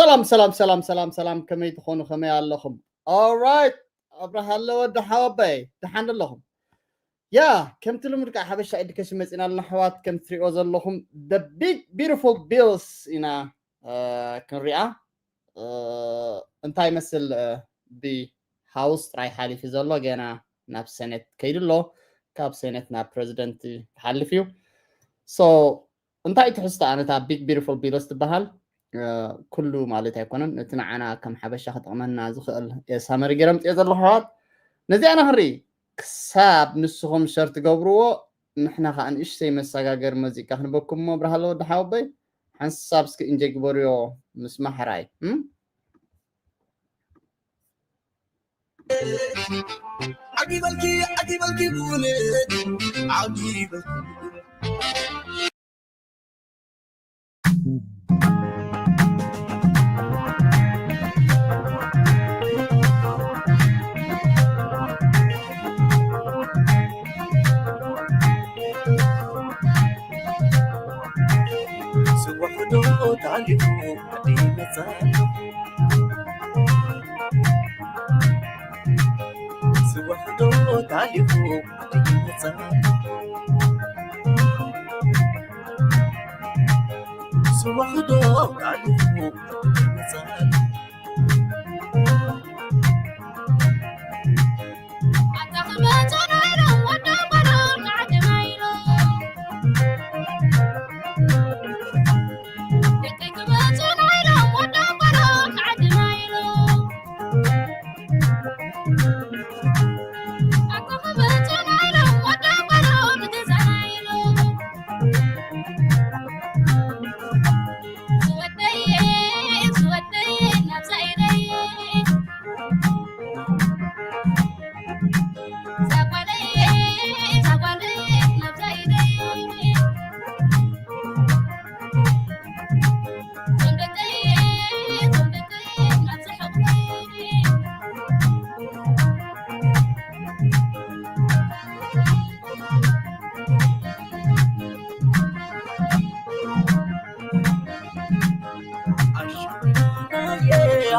ሰላም ሰላም ሰላም ሰላም ሰላም፣ ከመይ ትኾኑ? ከመይ ኣለኹም? Alright፣ ኣብርሃለ ወዲ ሓወበይ፣ ደሓን ኣለኹም? ያ፣ ከምቲ ልሙድ ከዓ ሓበሻ ኤዱኬሽን መፂና ኣለና ኣሕዋት። ከም ትሪኦ ዘለኹም the big beautiful bills ኢና እ፣ ክንሪኣ እ፣ እንታይ ይመስል እ፣ ብሃውስ ጥራይ ሓሊፉ ዘሎ፣ ገና ናብ ሴኔት ከይዱ ኣሎ። ካብ ሴኔት ናብ ፕረዚደንት ክሓልፍ እዩ። So እንታይ ትሕዝቶ ኣነታ ቢግ ቢዩቲፉል ቢልስ ትበሃል? እ፣ ኩሉ ማለት ኣይኮነን፣ እቲ ንዓና ከም ሓበሻ ክጠቕመና ዝኽእል እየ ሳመሪ ገይረ ምፅኦ ዘለኹ ኣሕዋት። ነዚኣ ንኽንርኢ ክሳብ ንስኹም ሸር ትገብርዎ፣ ንሕና ከዓ ንእሽተይ መሰጋገሪ መዚቃ ክንበኩም እሞ፣ ብርሃለ ወዲ ሓወበይ ሓንሳብ እስኪ እንጀ ግበርዮ ምስ ማሕራይ እም? ዓጊበልኪ ዓጊበልኪ ብእውነት ዓጊበልኪ። ስውሕዶ ታሊኹ ይመጻ። ስውሕዶ ታሊኹ ይመጻ። ስውሕዶ ታሊኹ ይመጻ።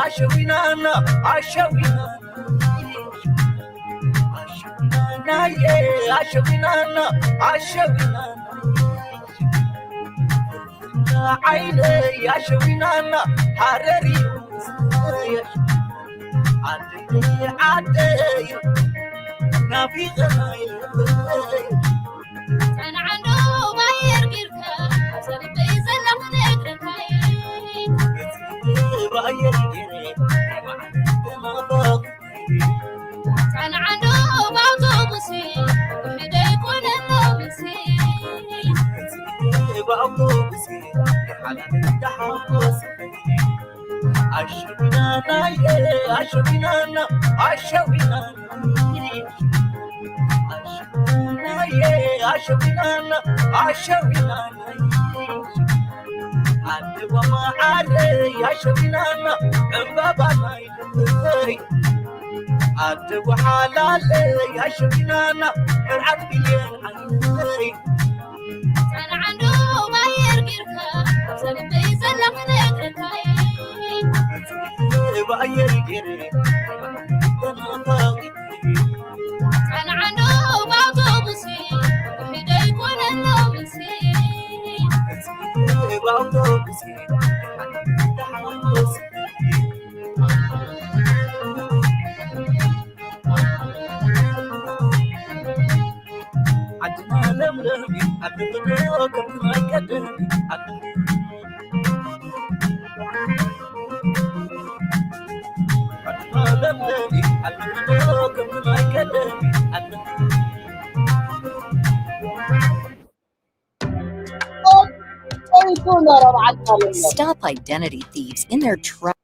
ኣሸዊናና ኣሸዊናና ኣሸዊናና ኣሸዊናና ዓይነይ ኣሸዊናና ሃረር እዩ ዓደይ ዓደይ ናፊቐናይ ጸንዓንዶ ባየር ጌርካ ኣብ ሰልበይ ዘለኹ ነግረካይ ባየር ጌረ ጸንዓንዶ ብኣውቶቡስ ውሕደይ ኮነ ሎምስ ብኣውቶቡስ ሓላል ተሓጎስ ኣሸዊናናየ ኣሸዊናና ኣሸዊናና ኣሸዊናናየ ኣሸዊናና ኣሸዊናና ኣደዋ መዓረይ ኣሸዊናና ዕምባባ ናይ ልበይ ኣደዋ ሓላለይ ኣሸዊናና መርዓት ብየን ዓይነይ ጸንዓንዶ ባየር ጌርካ ኣብ ሰልበይ ዘለኹ ነግረካይ ባየር ጌረ ተናፋቂ ጸንዓንዶ ብኣውቶቡስ ውሕደይ ኮነ ሎምስ ብኣውቶቡስ ዓድና ለምለም እዩ፣ ዓድና ከም ናይ ቀደም እዩ፣ ዓድና ለምለም እዩ፣ ዓድና ከም ናይ ቀደም እዩ፣ ዓድና Stop identity thieves in their tracks.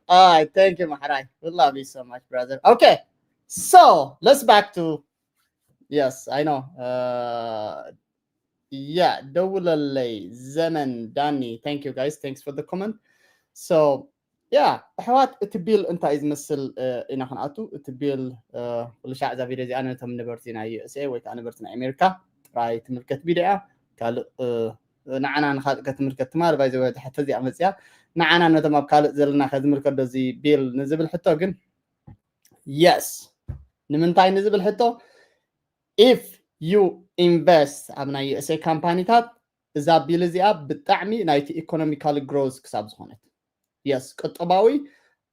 All right, thank you, Maharai. We love you so much, brother. Okay, so let's back to, yes, I know. Uh, yeah, ደውለለይ ዘመን ዳኒ, thank you guys, thanks for the comment. So yeah, ኣሕዋት፣ እቲ ቢል እንታይ እዩ ዝመስል? እ፣ ኢና ክንኣቱ። እቲ ቢል፣ እ፣ ኩሉ ሻዕ እዛ ቪድዮ እዚኣ ነቶም ነበርቲ ናይ USA ወይ ከዓ ነበርቲ ናይ ኣሜሪካ ጥራይ ትምልከት ቪድዮ እያ። ካልእ፣ እ፣ ንዓና ንኻልእ ከትምልከት ትማል ባይ ዘወ ሕቶ እዚኣ መፅያ፣ ንዓና ነቶም ኣብ ካልእ ዘለና ከዝምልከት ዶ እዚ ቢል ንዝብል ሕቶ ግን፣ yes። ንምንታይ ንዝብል ሕቶ፣ if you invest ኣብ ናይ USA ካምፓኒታት፣ እዛ ቢል እዚኣ ብጣዕሚ ናይቲ ኢኮኖሚካል ግሮዝ ክሳብ ዝኾነት፣ yes፣ ቁጠባዊ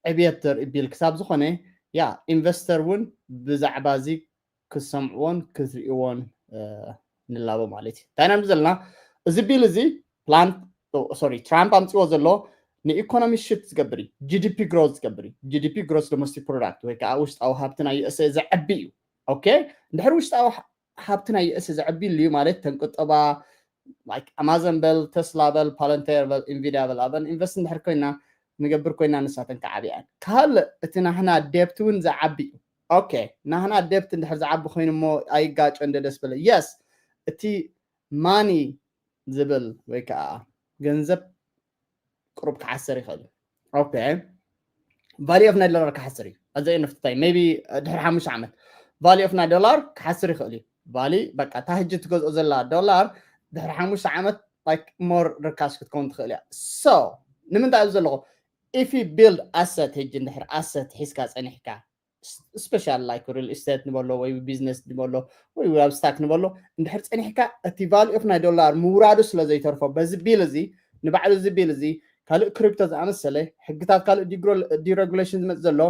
ዕብየት ዘርኢ ቢል ክሳብ ዝኾነ፣ ያ ኢንቨስተር እውን ብዛዕባ እዚ ክሰምዕዎን ክትርእይዎን፣ እ፣ ንላቦ ማለት እዩ። እንታይ ኢና ንብል ዘለና? እዚ ቢል እዚ ፕላን፣ ሶሪ፣ ትራምፕ ኣምፅዎ ዘሎ ንኢኮኖሚ ሽፍት ዝገብር እዩ። ጂ ዲ ፒ ግሮዝ ዝገብር እዩ። ጂ ዲ ፒ፣ ግሮስ ዶሜስቲክ ፕሮዳክት፣ ወይ ከዓ ውሽጣዊ ሃብቲ ናይ USA ዘዕቢ እዩ። ኦኬ፣ እንድሕር ውሽጣዊ ሃ-፣ ሃብቲ ናይ USA ዘዕቢ ኢሉ ማለት ተን ቁጠባ፣ like ኣማዞን በል፣ ተስላ በል፣ ፓለንቴር በል፣ ኢንቪዲያ በል፣ ኣብን ኢንቨስት እንድሕር ኮይና፣ ንገብር ኮይና፣ ንሳተን ክዓብያ እየን። ካልእ እቲ ናህና ዴብት እውን ዝዓቢ እዩ። ኦኬ፣ ናህና ዴብት እንድሕር ዝዓቢ ኮይኑ እሞ ኣይጋጮ እንደ ደስ በለ። የስ፣ እቲ ማኒ ዝብል ወይ ከዓ ገንዘብ ቁሩብ ክሓስር ይኽእል እዩ። ኦኬ፣ ቫሊ ኦፍ ናይ ዶላር ክሓስር እዩ። ኣዘ ኤንፍትታይ ሜቢ ድሕሪ ሓሙሽተ ዓመት ቫሊ ኦፍ ናይ ዶላር ክሓስር ይኽእል እዩ። ቫሊ በቃ እታ ህጂ ትገዝኦ ዘላ ዶላር ድሕሪ ሓሙሽተ ዓመት like ሞር ርካሽ ክትከውን ትኽእል እያ። So ንምንታይ ኣብዚ ዘለኹ፣ if you build asset፣ ህጂ እንድሕር ኣሰት ሒዝካ ጸኒሕካ፣ ስፔሻል ላይክ ሪል ስቴት ንበሎ ወይ ቢዝነስ ንበሎ ወይ ኣብ ስታክ ንበሎ እንድሕር ጸኒሕካ፣ እቲ ቫሊ ኦፍ ናይ ዶላር ምውራዱ ስለ ዘይተርፎ፣ በዚ ቢል እዚ፣ ንባዕሉ እዚ ቢል እዚ ካልእ ክሪፕቶ ዝኣመሰለ ሕግታት ካልእ ዲግሮ-፣ ዲሬጉሌሽን ዝመጽእ ዘሎ።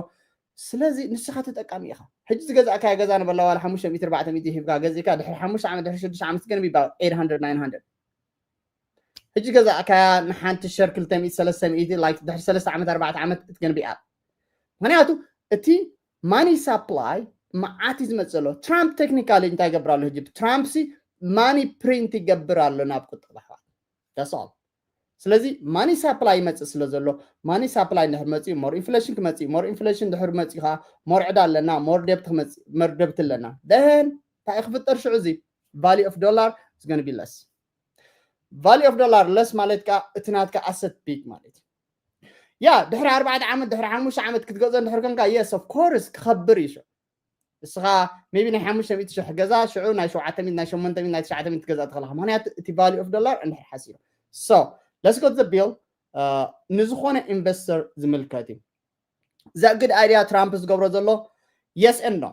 ስለዚ ንስኻ ተጠቃሚ ኢኻ። ሕጂ ዝገዛእካዮ ገዛ ንበላ ዋላ ሓሙሽተ ሚእቲ ኣርባዕተ ሚእቲ ሂብካ ገዚእካ ድሕሪ ሓሙሽተ ዓመት ድሕሪ ሽዱሽተ ዓመት ግን ቢባ ኤይት ሃንድረድ ናይን ሃንድረድ። ሕጂ ገዛእካያ ንሓንቲ ሸር ክልተ ሚእቲ ሰለስተ ሚእቲ፣ ላይክ ድሕሪ ሰለስተ ዓመት ኣርባዕተ ዓመት እትገንቢ ኣፕ። ምክንያቱ እቲ ማኒ ሳፕላይ መዓት እዩ ዝመፅእ ዘሎ። ትራምፕ ቴክኒካሊ እንታይ ይገብር ኣሎ? ህጂ ትራምፕ ሲ ማኒ ፕሪንት ይገብር ኣሎ ናብ ቁጠባ ኣሕዋት። That's all። ስለዚ ማኒ ሳፕላይ ይመፅእ ስለ ዘሎ፣ ማኒ ሳፕላይ እንድሕር መፅኡ ሞር ኢንፍሌሽን ክመፅእ እዩ። ሞር ኢንፍሌሽን እንድሕር መፅኡ ከዓ ሞር ዕዳ ኣለና፣ ሞር ደብት ክመፅእ፣ ሞር ደብት ኣለና። Then እንታይ ክፍጠር ሽዑ? እዚ ቫሊ ኦፍ ዶላር is gonna be less። ቫሊ ኦፍ ዶላር ለስ ማለት ከዓ እቲ ናትካ ኣሰት ቢግ ማለት እዩ። ያ ድሕሪ ኣርባዕተ ዓመት ድሕሪ ሓሙሽተ ዓመት ክትገዝኦ እንድሕር ኮንካ፣ የስ ኦፍ ኮርስ ክኸብር እዩ። ሽዑ እስኻ ሜቢ ናይ ሓሙሽተ ሚእቲ ሽሕ ገዛ ሽዑ ናይ ሸውዓተ ሚእቲ፣ ናይ ሸሞንተ ሚእቲ፣ ናይ ትሽዓተ ሚእቲ ትገዝኣ ትኽእልኻ። ምክንያቱ እቲ ቫሊ ኦፍ ዶላር እንድሕር ሓሲሩ። So let's go to the bill። ንዝኾነ ኢንቨስተር ዝምልከት እዩ። እዛ ግድ ኣይድያ ትራምፕ ዝገብሮ ዘሎ? የስ ኤንድ ኖ።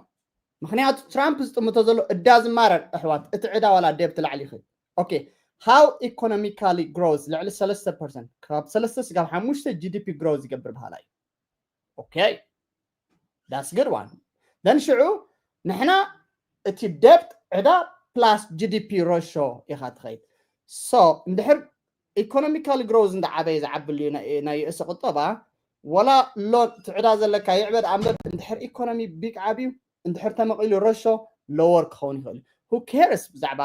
ምክንያቱ ትራምፕ ዝጥምቶ ዘሎ እዳ ዝማረር ኣሕዋት፣ እቲ ዕዳ ዋላ ደብት ላዕሊ ይኽእል። ኦኬ፣ how economically growth ልዕሊ ሰለስተ ፐርሰንት፣ ካብ ሰለስተ ስጋብ ሓሙሽተ ጂ ዲ ፒ ግሮዝ ይገብር በሃላይ። ኦኬ፣ that's good one። Then ሽዑ ንሕና እቲ ደብት ዕዳ ፕላስ ጂ ዲ ፒ ሮሾ ኢኻ ትኸይድ። So እንድሕር ኢኮኖሚካል ግሮዝ እንዳዓበየ ዝዓብልዩ ናይ ዩኤስ ቁጠባ፣ ወላ ሎን ትዕዳ ዘለካ ይዕበድ ኣንበብ፣ እንድሕር ኢኮኖሚ ቢግ ዓብዩ፣ እንድሕር ተመቒሉ ረሾ ሎወር ክኸውን ይኽእል እዩ። Who cares ብዛዕባ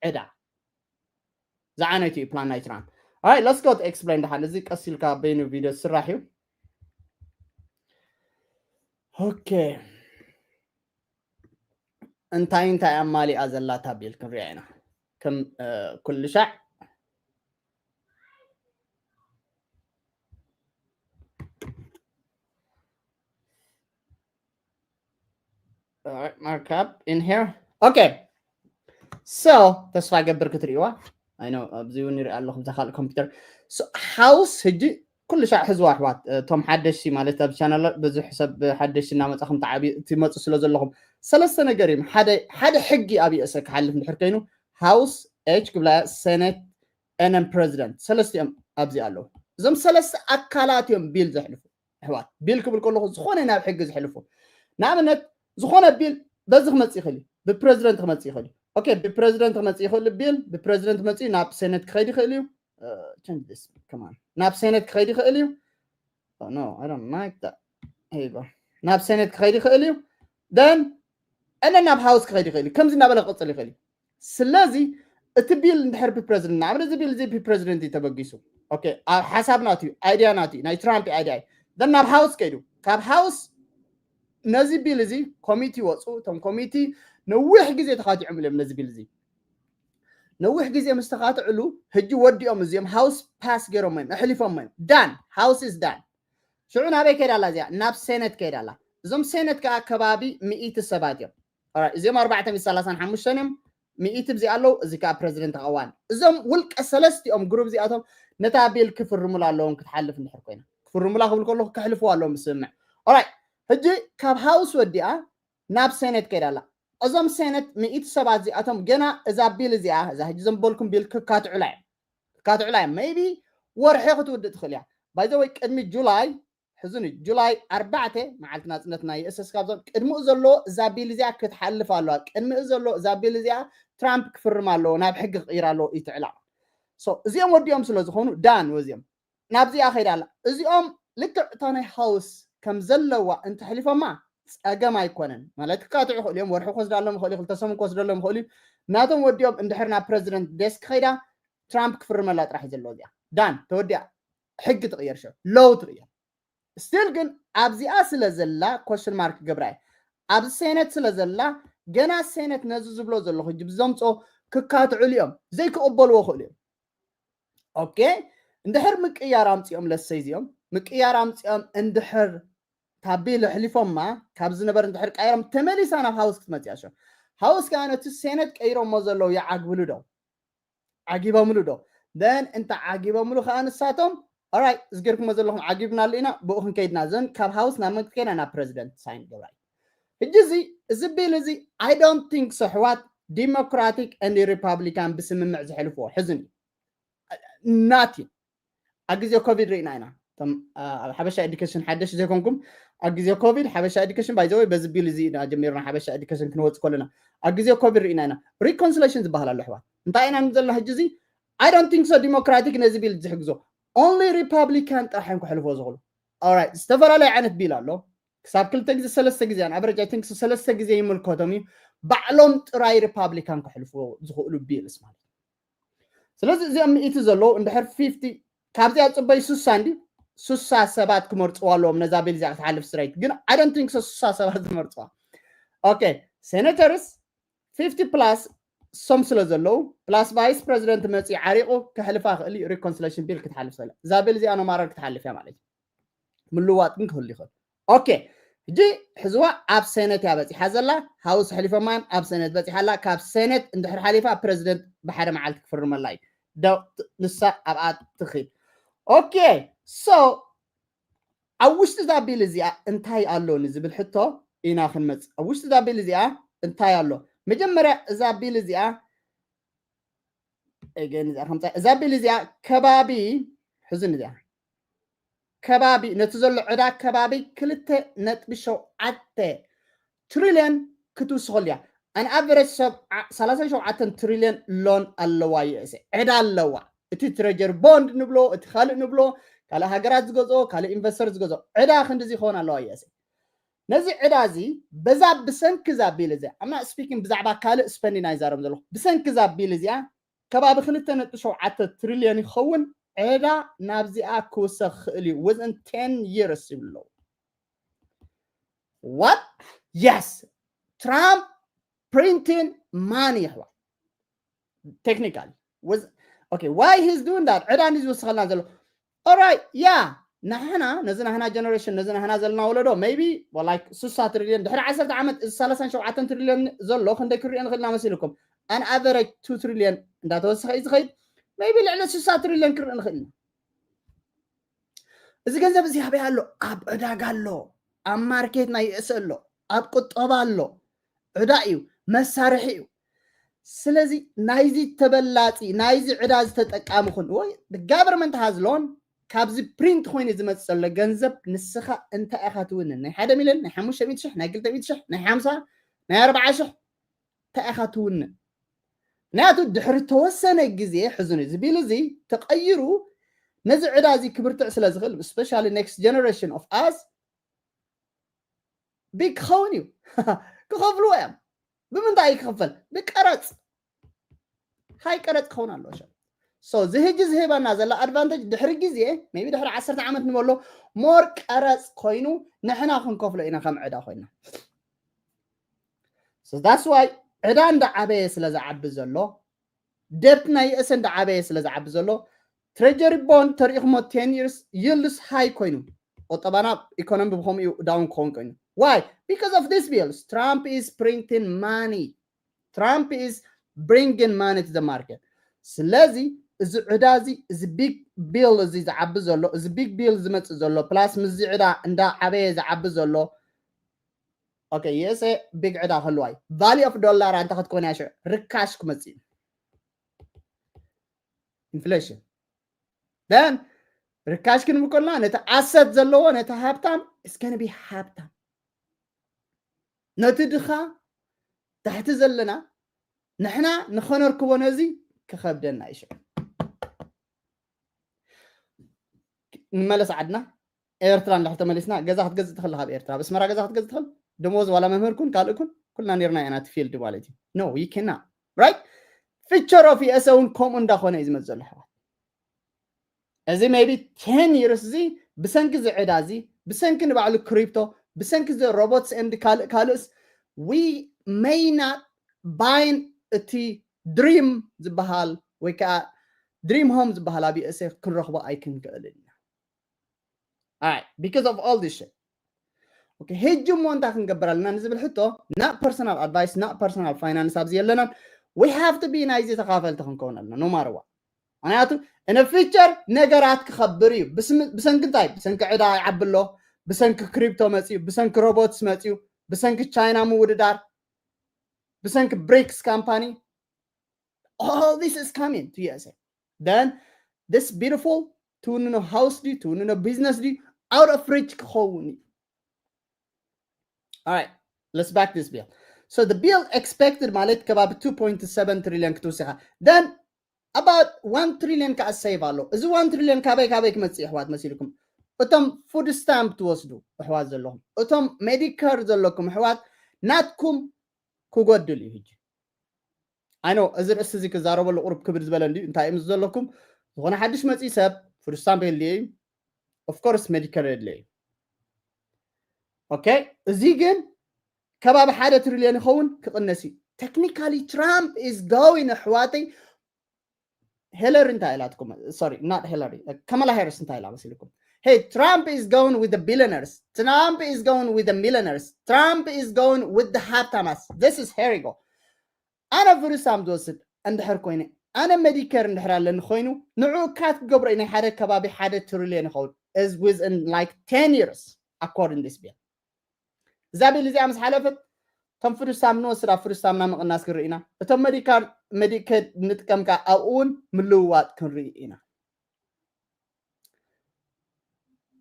ዕዳ? ዝዓነቱ እዩ ፕላን ናይ ትራምፕ። Alright, let's go to explain ደሓን። እዚ ቀስ ኢልካ በይኑ ቪድዮ ዝስራሕ እዩ። ኦኬ፣ እንታይ እንታይ ኣማሊኣ ዘላታ ቢል ክንሪኣ ኢና። ከም ኩሉ ሻዕ ማርካፕ in here። ኦኬ፣ so ተስፋ ገብር ክትርእይዋ። ኣይ ኖ ኣብዚ እውን ይርኢ ኣለኹ ብዛ ካልእ ኮምፒውተር። ሃውስ ህጂ ኩሉ ሻዕ ህዝቡ ኣሕዋት፣ እቶም ሓደሽቲ ማለት ኣብ ቻነል ብዙሕ ሰብ ሓደሽቲ እናመጻኹም ትመጹ ስለ ዘለኹም፣ ሰለስተ ነገር እዮም። ሓደ ሕጊ ኣብ ዩኤስ ክሓልፍ እንድሕር ኮይኑ ሃውስ ኤች ክብላ፣ ሴኔት ኤነን ፕሬዚደንት፣ ሰለስቲኦም ኣብዚ ኣለዉ። እዞም ሰለስተ ኣካላት እዮም ቢል ዘሕልፉ። ኣሕዋት፣ ቢል ክብል ከለኹ ዝኾነ ናብ ሕጊ ዘሕልፉ። ንኣብነት ዝኾነ ቢል በዚ ክመጽእ ይኽእል እዩ፣ ብፕሬዚደንት ክመጽእ ይኽእል እዩ። ኦኬ፣ ብፕሬዚደንት ክመጽእ ይኽእል ቢል፣ ብፕሬዚደንት መጽኡ ናብ ሴኔት ክኸይድ ይኽእል እዩ። Come on፣ ናብ ሴኔት ክኸይድ ይኽእል እዩ። No, I don't like that። ናብ ሴኔት ክኸይድ ይኽእል እዩ። Then እነ ናብ ሃውስ ክኸይድ ይኽእል እዩ። ከምዚ እናበለ ክቕፅል ይኽእል እዩ። ስለዚ እቲ ቢል እንድሕር ፕ ፕሬዚደንት ንኣብነት እዚ ቢል እዚ ፕ ፕሬዚደንት እዩ ተበጊሱ። ኦኬ፣ ኣብ ሓሳብ ናቱ እዩ፣ ኣይድያ ናቱ እዩ፣ ናይ ትራምፕ ኣይድያ እዩ። ደን ናብ ሃውስ ከይዱ፣ ካብ ሃውስ ነዚ ቢል እዚ ኮሚቲ ወፁ። እቶም ኮሚቲ ነዊሕ ግዜ ተኻቲዖም እዮም ነዚ ቢል እዚ። ነዊሕ ግዜ ምስ ተኻትዕሉ ሕጂ ወዲኦም እዚኦም ሃውስ ፓስ ገይሮም እዮም ኣሕሊፎም እዮም። ዳን፣ ሃውስ ኢዝ ዳን። ሽዑ ናበይ ከይዳ ኣላ እዚኣ? ናብ ሴነት ከይዳ ኣላ። እዞም ሴነት ከዓ ከባቢ ሚእቲ ሰባት እዮም። Alright፣ እዚኦም ኣርባዕተ ሚእቲ ሰላሳን ሓሙሽተን እዮም። ሚእቲ ብዚ ኣለዉ፣ እዚ ከዓ ፕሬዚደንት ተቐዋን። እዞም ውልቀ ሰለስቲኦም ግሩብ እዚኣቶም ነታ ቢል ክፍርሙላ ኣለዎም ክትሓልፍ እንድሕር ኮይና። ክፍርሙላ ክብል ከለኹ ከሕልፍዋ ኣለዎም ብስምምዕ። Alright፣ ሕጂ ካብ ሃውስ ወዲኣ ናብ ሴነት ከይዳ ኣላ። እዞም ሴነት ሚእቲ ሰባት እዚኣቶም ገና እዛ ቢል እዚኣ፣ እዛ ሕጂ ዘንበልኩም ቢል ክካትዑላ እዮም። ክካትዑላ እዮም። ሜይቢ ወርሒ ክትውድእ ትኽእል እያ። ባይ ዘ ወይ ቅድሚ ጁላይ፣ ሕዝን እዩ፣ ጁላይ ኣርባዕተ መዓልቲ ናጽነትና ይእሰስ ካብዞም ቅድሚኡ ዘሎ እዛ ቢል እዚኣ ክትሓልፍ ኣለዋ። ቅድሚኡ ዘሎ እዛ ቢል እዚኣ ትራምፕ ክፍርም ኣለዎ፣ ናብ ሕጊ ክቕይር ኣለዎ እዩ እቲ ዕላቕ። So እዚኦም ወዲኦም ስለ ዝኾኑ ዳን ወዚኦም ናብዚኣ ከይዳ ኣላ። እዚኦም ልክዕ እታ ናይ ሃውስ ከም ዘለዋ እንተሕሊፎማ ጸገም ኣይኮነን። ማለት ክካትዑ ይኽእሉ እዮም፣ ወርሒ ክወስዳሎም ይኽእሉ እዩ፣ ክልተ ሰሙን ክወስደሎም ይኽእሉ እዩ። ናቶም ወዲኦም እንድሕር ናብ ፕሬዚደንት ዴስክ ከይዳ ትራምፕ ክፍርመላ ጥራሕ እዩ ዘለዎ። እዚኣ ዳን ተወዲኣ፣ ሕጊ ትቕየር፣ ሸው ሎው ትቕየር። ስቲል ግን ኣብዚኣ ስለ ዘላ ኮሽን ማርክ ገብራ እየ። ኣብዚ ሴነት ስለ ዘላ ገና ሴነት ነዚ ዝብሎ ዘለኹ ሕጂ ብዘምፅኦ ክካትዕሉ እዮም፣ ዘይክቕበልዎ ይኽእሉ እዮም። ኦኬ፣ እንድሕር ምቅያር ኣምፂኦም ለሰይ እዚኦም ምቅያር ኣምፂኦም እንድሕር ታቢል ኣሕሊፎማ ካብ ዝነበር እንድሕር ቀይሮም ተመሊሳ ናብ ሃውስ ክትመፅእ እያ። ሸው ሃውስ ከዓ ነቲ ሴነት ቀይሮሞ ዘለዉ ይዓግብሉ ዶ? ዓጊቦምሉ ዶ? ደን እንተ ዓጊቦምሉ ከዓ ንሳቶም ኦራይ ዝገርኩሞ ዘለኹም ዓጊብናሉ ኢና፣ ብኡ ክንከይድና ዘን ካብ ሃውስ ናብ መንግስቲ ከይና ናብ ፕሬዚደንት ሳይን ገብራ እዩ። ሕጂ እዚ እዚ ቢል እዚ I don't think so ኣሕዋት ዲሞክራቲክ and ሪፓብሊካን ብስምምዕ ዘሕልፍዎ ሕዝን እዩ ናቲ ኣብ ግዜ ኮቪድ ርኢና ኢና። እቶም ኣብ ሓበሻ ኤዱኬሽን ሓደሽ ዘይኮንኩም ኣብ ግዜ ኮቪድ ሓበሻ ኤዱኬሽን ባይ ዘ ወይ በዚ ቢል እዚ ኢና ጀሚርና ሓበሻ ኤዱኬሽን ክንወፅ ከለና ኣብ ግዜ ኮቪድ ርኢና ኢና። ሪኮንስሌሽን ዝበሃል ኣሎ ኣሕዋት። እንታይ ኢና ዘለና ሕጂ እዚ? I don't think so ዲሞክራቲክ ነዚ ቢል ዝሕግዞ only ሪፓብሊካን ጥራሕ እዮም ክሕልፎ ዝኽእሉ። Alright፣ ዝተፈላለዩ ዓይነት ቢል ኣሎ። ክሳብ ክልተ ግዜ ሰለስተ ግዜ ኣን ኣቨሬጅ I think so ሰለስተ ግዜ ይምልከቶም እዩ። ባዕሎም ጥራይ ሪፓብሊካን ክሕልፍዎ ዝኽእሉ ቢልስ ማለት እዩ። ስለዚ እዚኦም ሚእቲ ዘለዉ እንድሕር ፊፍቲ ካብዚኣ ፅበይ ሱሳ እንዲ ሱሳ ሰባት ክመርፅዋ ኣለዎም ነዛ ቢል እዚኣ ክትሓልፍ ስትሬት። ግን I don't think so ሱሳ ሰባት ዝመርፅዋ። ኦኬ፣ ሴኔተርስ ፊፍቲ ፕላስ ሶም ስለ ዘለዉ ፕላስ ቫይስ ፕሬዚደንት መፅኡ ዓሪቑ ከሕልፋ ክእል እዩ። ሪኮንስሌሽን ቢል ክትሓልፍ ትኽእል እያ። እዛ ቢል እዚኣ ኖማረር ክትሓልፍ እያ ማለት እዩ። ምልዋጥ ግን ክህሉ ይኽእል። ኦኬ፣ ሕጂ ሕዝዋ ኣብ ሴነት እያ በፂሓ ዘላ። ሃውስ ኣሕሊፎማ እዮም፣ ኣብ ሴነት በፂሓ ኣላ። ካብ ሴነት እንድሕር ሓሊፋ ፕሬዚደንት ብሓደ መዓልቲ ክፍርመላ እዩ። ዶ- ንሳ ኣብኣ ትኽድ። ኦኬ፣ ሶ ኣብ ውሽጢ እዛ ቢል እዚኣ እንታይ ኣሎ ንዝብል ሕቶ ኢና ክንመፅእ። ኣብ ውሽጢ እዛ ቢል እዚኣ እንታይ ኣሎ? መጀመርያ እዛ ቢል እዚኣ እገን እዚኣ ከምፃ እዛ ቢል እዚኣ ከባቢ ሕዝን እዚኣ ከባቢ ነቲ ዘሎ ዕዳ ከባቢ ክልተ ነጥቢ ሸውዓተ ትሪልዮን ክትውስኸሉ እያ። ኣን ኣቨሬጅ ሰብ ሰላሳ ሸውዓተ ትሪልዮን ሎን ኣለዋ ዩኤስኤ ዕዳ ኣለዋ። እቲ ትሬጀሪ ቦንድ ንብሎ እቲ ካልእ ንብሎ ካልእ ሃገራት ዝገዝኦ ካልእ ኢንቨስተር ዝገዝኦ ዕዳ ክንድዚ ይኸውን ኣለዋ ዩኤስኤ። ነዚ ዕዳ እዚ በዛ ብሰንኪ እዛ ቢል እዚኣ I'm not speaking ብዛዕባ ካልእ ስፐንዲንግ ኣይዛረብ ዘለኹ ብሰንኪ እዛ ቢል እዚኣ ከባቢ ክልተ ነጥቢ ሸውዓተ ትሪልዮን ይኸውን ዕዳ ናብዚኣ ክውሰኽ ክእል እዩ within ten years ይብሉ ኣለዉ። What? Yes, Trump printing money ይሕዋ። Technically okay, why he's doing that? ዕዳ እንዲ ዝውስኸልና ዘሎ ኦራይ ያ ንሕና ነዚ ናህና ጀነሬሽን ነዚ ናህና ዘለና ወለዶ maybe like ስሳ ትሪልዮን ድሕሪ ዓሰርተ ዓመት እዚ ሰላሳን ሸውዓተን ትሪልዮን ዘሎ ክንደይ ክንሪኦ ንኽእልና መሲልኩም? ኣን ኣቨሬጅ ቱ ትሪልዮን እንዳተወሰኸ እዩ ዝኸይድ። Maybe ልዕሊ ስሳ ትሪልዮን ክርኢ ንኽእል ኢና። እዚ ገንዘብ እዚ ኣበይ ኣሎ? ኣብ ዕዳጋ ኣሎ፣ ኣብ ማርኬት ናይ ርእሲ ኣሎ፣ ኣብ ቁጠባ ኣሎ። ዕዳ እዩ፣ መሳርሒ እዩ። ስለዚ ናይዚ ተበላፂ ናይዚ ዕዳ ዝተጠቃሚ ኩን ወይ ጋቨርንመንት ሃዝ ሎን ካብዚ ፕሪንት ኮይኑ ዝመፅእ ዘሎ ገንዘብ ንስኻ እንታይ ኢኻ ትውንን? ናይ ሓደ ሚልዮን፣ ናይ ሓሙሽተ ሚእቲ ሽሕ፣ ናይ ክልተ ሚእቲ ሽሕ፣ ናይ ሓምሳ፣ ናይ ኣርባዓ ሽሕ እንታይ ኢኻ ትውንን? ምክንያቱ ድሕሪ ተወሰነ ግዜ ሕዝኑ እዚ ቢል እዚ ተቐይሩ ነዚ ዕዳ እዚ ክብርትዕ ስለ ዝኽእል especially next generation of us ቢግ ክኸውን እዩ። ክኸፍልዎ እዮም። ብምንታይ እዩ ክኽፈል? ብቀረፅ። ሃይ ቀረፅ ክኸውን ኣለዎ። ሸ so እዚ ህጂ ዝህበና ዘላ ኣድቫንቴጅ ድሕሪ ግዜ ቢ ድሕሪ ዓሰርተ ዓመት ንበሎ ሞር ቀረፅ ኮይኑ ንሕና ክንከፍሎ ኢና ከም ዕዳ ኮይና። That's why ዕዳ እንዳዓበየ ስለ ዝዓቢ ዘሎ፣ ደብት ናይ ዩኤስ እንዳዓበየ ስለ ዝዓቢ ዘሎ፣ ትሬጀሪ ቦንድ ተሪኢኹሞ ten years yields ሃይ ኮይኑ፣ ቁጠባና ኢኮኖሚ ብከምኡ ዳውን ክኸውን ኮይኑ። Why? Because of this bills. Trump is printing money. Trump is bringing money to the market. ስለዚ እዚ ዕዳ እዚ፣ እዚ ቢግ ቢል እዚ ዝዓቢ ዘሎ፣ እዚ ቢግ ቢል ዝመፅእ ዘሎ ፕላስ ምስዚ ዕዳ እንዳዓበየ ዝዓቢ ዘሎ፣ okay, ዩኤስኤ ቢግ ዕዳ ክህልዋ እዩ። ቫሊ ኦፍ ዶላር ኣንተ ክትኮን እያ ሽዑ ርካሽ ክመፅእ እዩ። ኢንፍሌሽን then ርካሽ ክንብል ከለና ነቲ ኣሰት ዘለዎ ነቲ ሃብታም እስከነ ቢ ሃብታም፣ ነቲ ድኻ ታሕቲ ዘለና ንሕና ንኸነርክቦ ነዚ ክኸብደና እዩ። ሽዑ ንመለስ ዓድና ኤርትራ እንድሕር ተመሊስና ገዛ ክትገዝእ ትኽእል ካብ ኤርትራ ኣብ ኣስመራ ገዛ ክትገዝእ ትኽእል። ደሞዝ ዋላ መምህር ኩን ካልእ ኩን ኩልና ነርና ኢና እቲ ፊልድ ማለት እዩ። No, you cannot, right? ፊቸር ኦፍ ዩኤስኤ እውን ከምኡ እንዳኾነ እዩ ዝመፅእ ዘሎ ኣሕዋት። እዚ maybe ten years እዚ ብሰንኪ እዚ ዕዳ እዚ ብሰንኪ ንባዕሉ ክሪፕቶ ብሰንኪ እዚ robots and ካልእ ካልእስ we may not buying እቲ ድሪም ዝበሃል ወይ ከዓ ድሪም ሆም ዝበሃል ኣብ ዩኤስኤ ክንረኽቦ ኣይክንክእልን ኢና። Alright, because of all this shit. Okay, ሕጂ እሞ እንታይ ክንገብር ኣለና ንዝብል ሕቶ፣ not personal advice, not personal finance ኣብዚ የለናን። We have to be ናይዚ ተኻፈልቲ ክንከውን ኣለና no matter what። ምክንያቱ in the future ነገራት ክኸብር እዩ። ብስም- ብሰንኪ እንታይ? ብሰንኪ ዕዳ ይዓቢ ኣሎ፣ ብሰንኪ ክሪፕቶ መፅዩ፣ ብሰንኪ ሮቦትስ መፅዩ፣ ብሰንኪ ቻይና ምውድዳር፣ ብሰንኪ ብሪክስ ካምፓኒ። All this is coming to ዩኤስኤ. Then this beautiful ትውንኖ ሃውስ ድዩ ትውንኖ ቢዝነስ ድዩ out of reach ክኸውን እዩ። Alright, let's back this bill. So the bill expected ማለት ከባቢ two point seven trillion ክትውስኻ። Then about one trillion ከዓ save ኣሎ። እዚ one trillion ካበይ ካበይ ክመፅእ ኣሕዋት መሲልኩም? እቶም ፉድ ስታምፕ ትወስዱ ኣሕዋት ዘለኹም፣ እቶም ሜዲከር ዘለኩም ኣሕዋት ናትኩም ክጎድል እዩ። ሕጂ I know እዚ ርእሲ እዚ ክዛረበሉ ቁሩብ ክብድ ዝበለ እንድዩ። እንታይ እዩ ምስ ዘለኩም ዝኾነ ሓድሽ መፅእ ሰብ ፉድ ስታምፕ የድልየ እዩ። Of course ሜዲከር የድልየ እዩ። Okay, እዚ ግን ከባቢ ሓደ ትሪልዮን ይኸውን ክቕነስ እዩ። Technically Trump is going ኣሕዋተይ። ሄለሪ እንታይ ኢላትኩም? Sorry, not Hillary. Kamala Harris እንታይ ኢላ መሲልኩም? Hey, Trump is going with the billionaires. Trump is going with the millionaires. Trump is going with the ሃብታማት. This is here you go. ኣነ ፉድ ስታምፕ ዝወስድ እንድሕር ኮይነ ኣነ ሜዲከር እንድሕር ኣለኒ ኮይኑ ንዕኡ ካት ክገብሮ እዩ ናይ ሓደ ከባቢ ሓደ ትሪልዮን ይኸውን is within like ten years according this bill. እዛ ቢል እዚኣ ምስ ሓለፈት እቶም ፉድ ስታምፕ ንወስድ ኣብ ፉድ ስታምፕ ናብ ምቕናስ ክንርኢ ኢና። እቶም ሜዲካል ሜዲኬድ ንጥቀም ከዓ ኣብኡ እውን ምልውዋጥ ክንርኢ ኢና።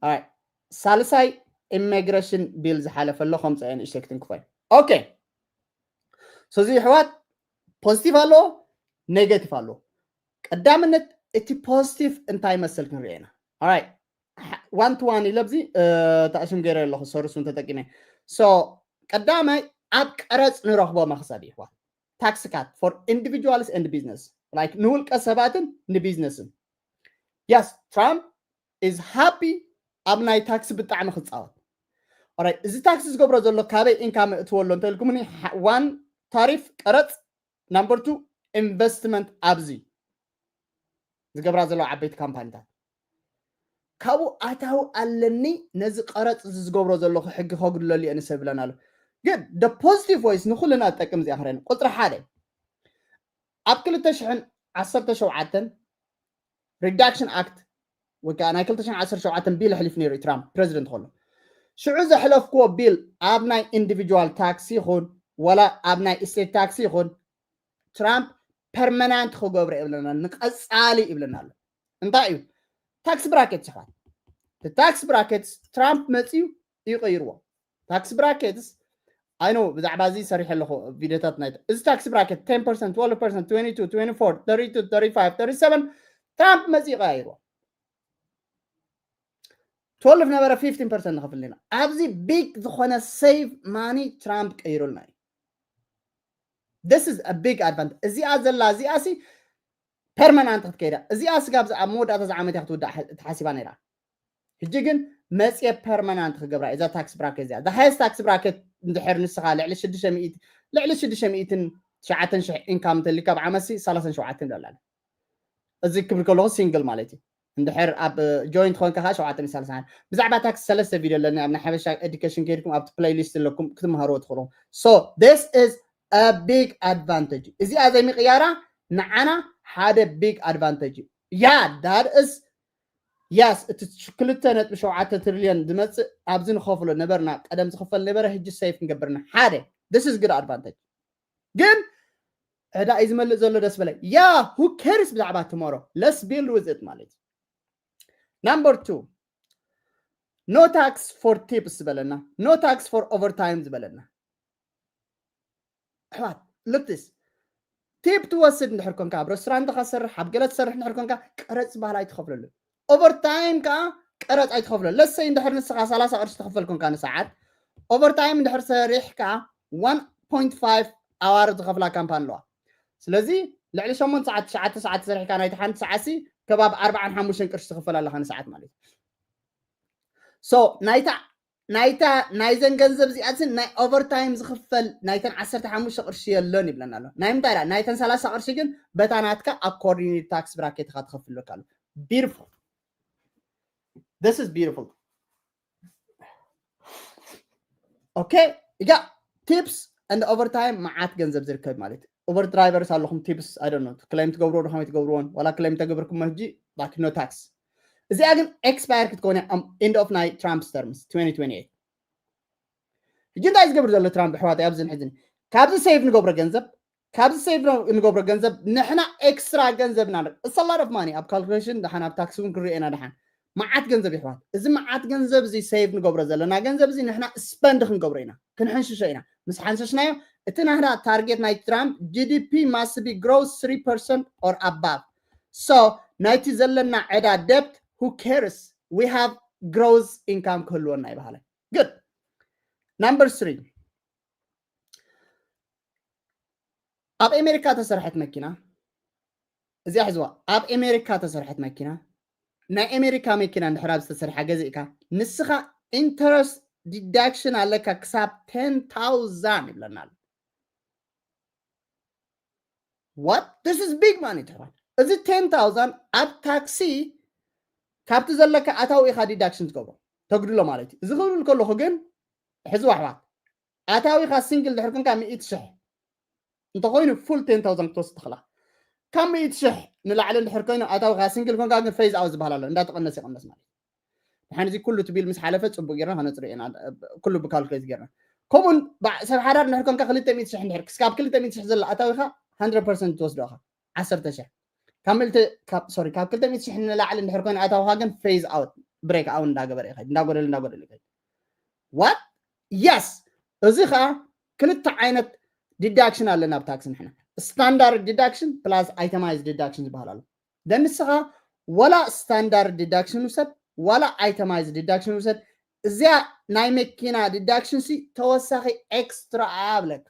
Alright, ሳልሳይ ኢሚግሬሽን ቢል ዝሓለፈ ኣሎ ከምፀ ንእሽተይ ክትንክፎ። Okay, so እዚ ኣሕዋት ፖዚቲቭ ኣለዎ ኔጌቲቭ ኣለዎ። ቀዳምነት እቲ ፖዚቲቭ እንታይ ይመስል ክንሪኦ ኢና። Alright, one to one ኢለ ኣብዚ ተኣሽም ገይረ ኣለኹ ሶርስ እውን ተጠቂመ። So ቀዳማይ ኣብ ቀረፅ ንረኽቦ መኽሰብ ይሕዋት tax cut for individuals and business, like ንውልቀ ሰባትን ንቢዝነስን። Yes, Trump is happy ኣብ ናይ ታክስ ብጣዕሚ ክፃወት። Alright, እዚ ታክስ ዝገብሮ ዘሎ ካበይ ኢንካም እእትወሎ እንተልኩምኒ፣ one ታሪፍ ቀረፅ፣ number two ኢንቨስትመንት ኣብዚ ዝገብራ ዘለዋ ዓበይቲ ካምፓኒታት ካብኡ ኣታዊ ኣለኒ፣ ነዚ ቀረፅ እዚ ዝገብሮ ዘለኹ ሕጊ ከጉድለሉ እየ ንሰብ ብለን ኣሎ። ግን the positive ways ንኩልና ዝጠቅም እዚኣ ክረን ቁፅሪ ሓደ ኣብ ክልተ ሽሕን ዓሰርተ ሸውዓተን ሪዳክሽን ኣክት ወይ ከዓ ናይ ክልተ ሽሕን ዓሰርተ ሸውዓተን ቢል ኣሕሊፉ ነይሩ ትራምፕ ፕሬዚደንት ከሎ። ሽዑ ዘሕለፍክዎ ቢል ኣብ ናይ ኢንዲቪጁዋል ታክስ ይኹን ወላ ኣብ ናይ ስቴት ታክስ ይኹን ትራምፕ ፐርማናንት ክገብሮ ይብለና፣ ንቀፃሊ ይብለና ኣሎ። እንታይ እዩ ታክስ ብራኬት? ስሕባት ታክስ ብራኬት ትራምፕ መፅዩ ይቀይርዎ። ታክስ ብራኬትስ ኣይ ኖ ብዛዕባ እዚ ሰሪሐ ኣለኹ ቪዲዮታት ናይ እዚ ታክስ ብራኬት ten percent, twelve percent, twenty-two, twenty-four, thirty-two, thirty-five, thirty-seven ትራምፕ መፅኡ ቀያይርዎ። twelve ነበረ fifteen percent ንኸፍል ኢና። ኣብዚ ቢግ ዝኾነ ሴቭ ማኒ ትራምፕ ቀይሩልና እዩ። This is a big advantage። እዚኣ ዘላ እዚኣ ሲ ፐርማናንት ክትከይዳ፣ እዚኣ ስጋብ ኣብ መወዳእታ ዝዓመት እያ ክትውዳእ ተሓሲባ ነይራ። ሕጂ ግን መፅየ ፐርማናንት ክገብራ እዛ ታክስ ብራኬት እዚኣ። ሃይስት ታክስ ብራኬት እንድሕር ንስኻ ልዕሊ ሽዱሽተ ሚእቲ ልዕሊ ሽዱሽተ ሚእትን ትሽዓተን ሽሕ ኢንካም እንተሊካ ብዓመት ሲ ሰላሳን ሸውዓተን ዶላር። እዚ ክብል ከለኹ ሲንግል ማለት እዩ። እንድሕር ኣብ ጆይንት ኮንካ ከዓ ሸውዓተ ሚእቲ ሰላሳ። ብዛዕባ ታክስ ሰለስተ ቪድዮ ኣለኒ ኣብ ናይ ሓበሻ ኤዱኬሽን ከይድኩም ኣብቲ ፕሌይሊስት ኣለኩም ክትመሃርዎ ትኽእሉ። So this is a big advantage። እዚኣ ዘይምቕያራ ንዓና ሓደ ቢግ ኣድቫንቴጅ እዩ። Yeah, that is yes። እቲ ክልተ ነጥቢ ሸውዓተ ትሪልዮን ዝመፅእ ኣብዚ ንኸፍሎ ነበርና፣ ቀደም ዝኽፈል ነበረ፣ ሕጂ ሴፍ ክንገብርና ሓደ። This is good advantage። ግን ዕዳ እዩ ዝመልእ ዘሎ። ደስ በለ። Yeah, who cares ብዛዕባ tomorrow? Let's build with it ማለት እዩ። Number two, no tax for tips ዝበለና፣ no tax for overtime ዝበለና። ኣሕዋት፣ look this። ቲፕ ትወስድ እንድሕር ኮንካ፣ ኣብ ሬስቶራንት ኢኻ ትሰርሕ፣ ኣብ ገለ ትሰርሕ እንድሕር ኮንካ፣ ቀረጽ ዝበሃል ኣይትኸፍለሉ። ኦቨርታይም ከዓ ቀረጽ ኣይትኸፍለሉ። ለሰይ እንድሕር ንስኻ ሰላሳ ቅርሺ ትኸፈል ኮንካ ንሰዓት፣ ኦቨርታይም እንድሕር ሰሪሕካ ዋን ፖይንት ፋይቭ ኣዋር ዝኸፍላ ካምፓኒ ኣለዋ። ስለዚ ልዕሊ ሸሞንተ ሰዓት፣ ትሽዓተ ሰዓት ሰሪሕካ ናይቲ ሓንቲ ሰዓት ሲ ከባብ ኣርባዓን ሓሙሽተን ቅርሺ ትኽፈል ኣለኻ ንሰዓት ማለት እዩ። So ናይታ ናይታ ናይዘን ገንዘብ እዚኣትን ናይ ኦቨርታይም ዝኽፈል ናይተን ዓሰርተ ሓሙሽተ ቅርሺ የሎን ይብለና ኣሎ። ናይ ምንታይ ደኣ? ናይተን ሰላሳ ቅርሺ ግን በታ ናትካ ኣኮርዲንግ ታክስ ብራኬት ኢኻ ትኸፍል ኣለካ ኣሎ። Beautiful። This is beautiful። ኦኬ፣ እጋ ቲፕስ and ኦቨርታይም መዓት ገንዘብ ዝርከብ ማለት እዩ። ኡበር ድራይቨርስ ኣለኹም፣ ቲፕስ፣ I don't know፣ ክሌም ትገብርዎ ዶ ከመይ ትገብርዎን፣ ዋላ ክሌም ተገብርኩሞ ሕጂ like no tax። እዚኣ ግን ኤክስፓየር ክትከውን እያ end of ናይ ትራምፕ ተርምስ twenty twenty-eight። ሕጂ እንታይ ዝገብር ዘሎ ትራምፕ ኣሕዋተይ? ኣብዚ ሕዚ ካብዚ ሴቭ ንገብሮ ገንዘብ ካብዚ ሴቭ ንገብሮ ገንዘብ ንሕና ኤክስትራ ገንዘብ ኢና ንርኢ። It's a lot of money። ኣብ ካልኩሌሽን ደሓን ኣብ ታክስ እውን ክንሪኦ ኢና ደሓን። መዓት ገንዘብ ይሕዋት። እዚ መዓት ገንዘብ እዚ ሴቭ ንገብሮ ዘለና ገንዘብ እዚ ንሕና ስፐንድ ክንገብሮ ኢና፣ ክንሕንሽሾ ኢና። ምስ ሓንሸሽናዮ እቲ ናህና ታርጌት ናይ ትራምፕ ጂ ዲ ፒ must be growth three percent or above። So ናይቲ ዘለና ዕዳ ደብት who cares? We have growth income ክህልወና ይበሃለ። Good። Number three። ኣብ ኣሜሪካ ተሰርሐት መኪና እዚኣ ሕዝዋ። ኣብ ኣሜሪካ ተሰርሐት መኪና፣ ናይ ኣሜሪካ መኪና እንድሕር ኣብ ዝተሰርሐ ገዚእካ ንስኻ ኢንተረስት ዲዳክሽን ኣለካ ክሳብ ቴን ታውዛንድ ይብለና ኣሎ። What? This is big money ትሕዋት። እዚ ቴን ታውዛንድ ኣብ ታክሲ ካብቲ ዘለካ ኣታዊ ኢኻ ዲዳክሽን ትገብሮ፣ ተጉድሎ ማለት እዩ። እዚ ክብል ከለኹ ግን ሕዝዋ ኣሕዋት፣ ኣታዊኻ ሲንግል ድሕር ኮንካ ሚእቲ ሽሕ እንተኾይኑ ፉል ቴን ታውዛንድ ክትወስድ ትኽእላ። ካብ ሚእቲ ሽሕ ንላዕሊ እንድሕር ኮይኑ ኣታዊኻ ሲንግል ኮንካ ግን ፌዝ ኣውት ዝበሃል ኣሎ፣ እንዳተቐነሰ ይቐነስ ማለት እዩ። ድሓን እዚ ኩሉ እቲ ቢል ምስ ሓለፈ ጽቡቅ ጌርና ከነጽርዮ ኢና፣ ኩሉ ብካልኩሌት ጌርና። ከምኡን ሰብ ሓዳር እንድሕር ኮንካ ክልተ ሚእቲ ሽሕ እንድሕር ክስካብ ክልተ ሚእቲ ሽሕ ዘሎ ኣታዊኻ ሃንድረድ ፐርሰንት ትወስዶ ኢኻ። ዓሰርተ ሽሕ ካብ ምልቲ ካብ ሶሪ ካብ ክልተ ሚእቲ ሽሕ ንላዕሊ እንድሕር ኮይኑ ኣታዊኻ ግን ፌዝ ኣውት ብሬክ ኣውት እንዳገበረ ይኸይድ፣ እንዳጎደለ እንዳጎደለ ይኸይድ። What? Yes። እዚ ከዓ ክልተ ዓይነት ዲዳክሽን ኣለና ኣብ ታክስ ንሕና፣ ስታንዳርድ ዲዳክሽን ፕላስ ኣይተማይዝ ዲዳክሽን ዝበሃል ኣሎ። ደን ንስኻ ዋላ ስታንዳርድ ዲዳክሽን ውሰድ ዋላ ኣይተማይዝ ዲዳክሽን ውሰድ፣ እዚኣ ናይ መኪና ዲዳክሽን ሲ ተወሳኺ ኤክስትራ ኣብለካ።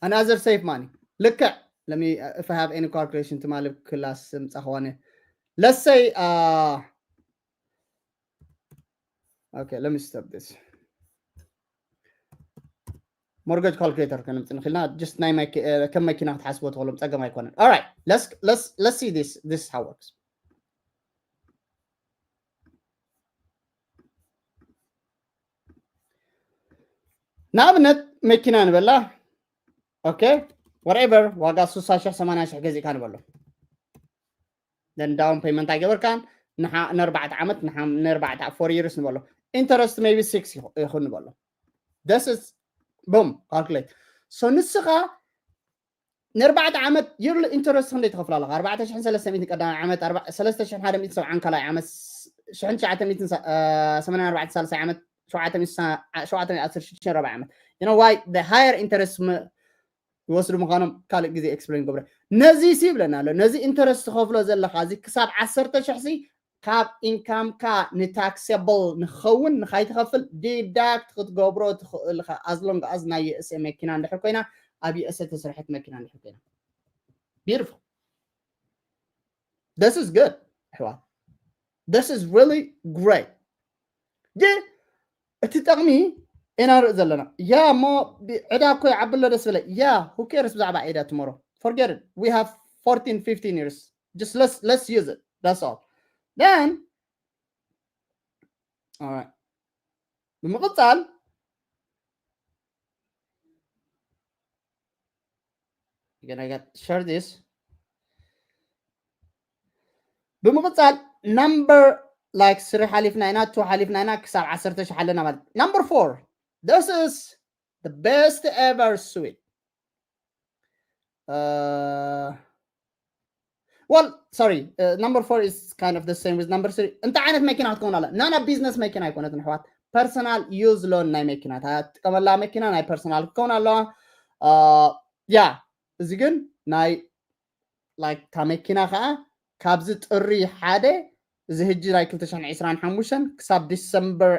Another save money። ልክዕ። Let me, uh, if I have any calculation ትማሊ ክላስ ምጻ ኾነ። Let's say, uh, okay, let me stop this። ሞርገጅ ካልኩሌተር ከነምጽእ ንኽእልና፣ just ናይ መኪ-፣ uh፣ ከም መኪና ክትሓስቦ ትኽእሎም ጸገም ኣይኮነን። All right, let's, let's, let's see this, this how works። ንኣብነት መኪና ንበላ፣ ኦኬ፣ whatever፣ ዋጋ ስሳ ሽሕ ሰማንያ ሽሕ ገዚእካ ንበሎ። Then down payment ኣይገበርካን፣ ንሓ-፣ ንኣርባዕተ ዓመት፣ ንሓ-፣ ንኣርባዕተ፣ ፎር ይርስ ንበሎ። ኢንተረስት maybe ሲክስ ይኹ-፣ ይኹን ንበሎ። This is፣ boom፣ calculate። So ንስኻ ንኣርባዕተ ዓመት ይርሊ ኢንተረስት ክንደይ ትኸፍል ኣለኻ? ኣርባዕተ ሽሕን ሰለስተ ሚእትን ቀዳማይ ዓመት፣ ኣርባ-፣ ሰለስተ ሽሕን ሓደ ሚእትን ሰብዓን ካልኣይ ዓመት፣ ሽሕን ትሽዓተ ሚእትን ሰ-፣ እ፣ ሰማንያን ኣርባዕተን ሳልሳይ ዓመት፣ ሸውዓተ ሚእትን ሳ-፣ ሸውዓተ ሚእትን ዓሰርተ ሽዱሽተን ራብዓይ ዓመት። You know why? The higher interest ም-፣ ይወስዱ ምዃኖም ካልእ ግዜ ኤክስፕሌን ገብረ። ነዚ ሲ ይብለና ኣሎ። ነዚ ኢንተረስት ትኸፍሎ ዘለኻ እዚ ክሳብ ዓሰርተ ሽሕ ሲ ካብ ኢንካምካ ንታክሰብል ንኸውን ንካይትኸፍል ዲዳክት ክትገብሮ ትኽእል ኢኻ። ኣዝሎንግ ኣዝ ናይ ዩኤስኤ መኪና እንድሕር ኮይና፣ ኣብ ዩኤስኤ ተስርሐት መኪና እንድሕር ኮይና። Beautiful. This is good ኣሕዋት። This is really great. ግን እቲ ጠቕሚ ኢና ንርኢ ዘለና። ያ እሞ ዕዳ እኮ ይዓቢ ኣሎ ደስ በለ። ያ who cares ብዛዕባ ዕዳ tomorrow? Forget it. We have fourteen, fifteen years. Just let's, let's use it. That's all. Then, all right. ብምቕጻል You're gonna get share this. ብምቕጻል number like three ሓሊፍና ኢና፣ two ሓሊፍና ኢና፣ ክሳብ ዓሰርተ ሺሕ ኣለና ማለት። Number four, this is the best ever suite. Uh, well, sorry, uh, number four is kind of the same with number three. እንታይ ዓይነት መኪና ክትከውን ኣላ? ናና ቢዝነስ መኪና ኣይኮነትን ኣሕዋት፣ ፐርሰናል ዩዝ ሎን ናይ መኪና ትጥቀመላ መኪና ናይ ፐርሰናል ክትከውን ኣለዋ። ያ፣ እዚ ግን ናይ like እታ መኪና ከዓ ካብዚ ጥሪ ሓደ፣ እዚ ህጂ ናይ ክልተ ሽሕን ዕስራን ሓሙሽተን ክሳብ ዲሰምበር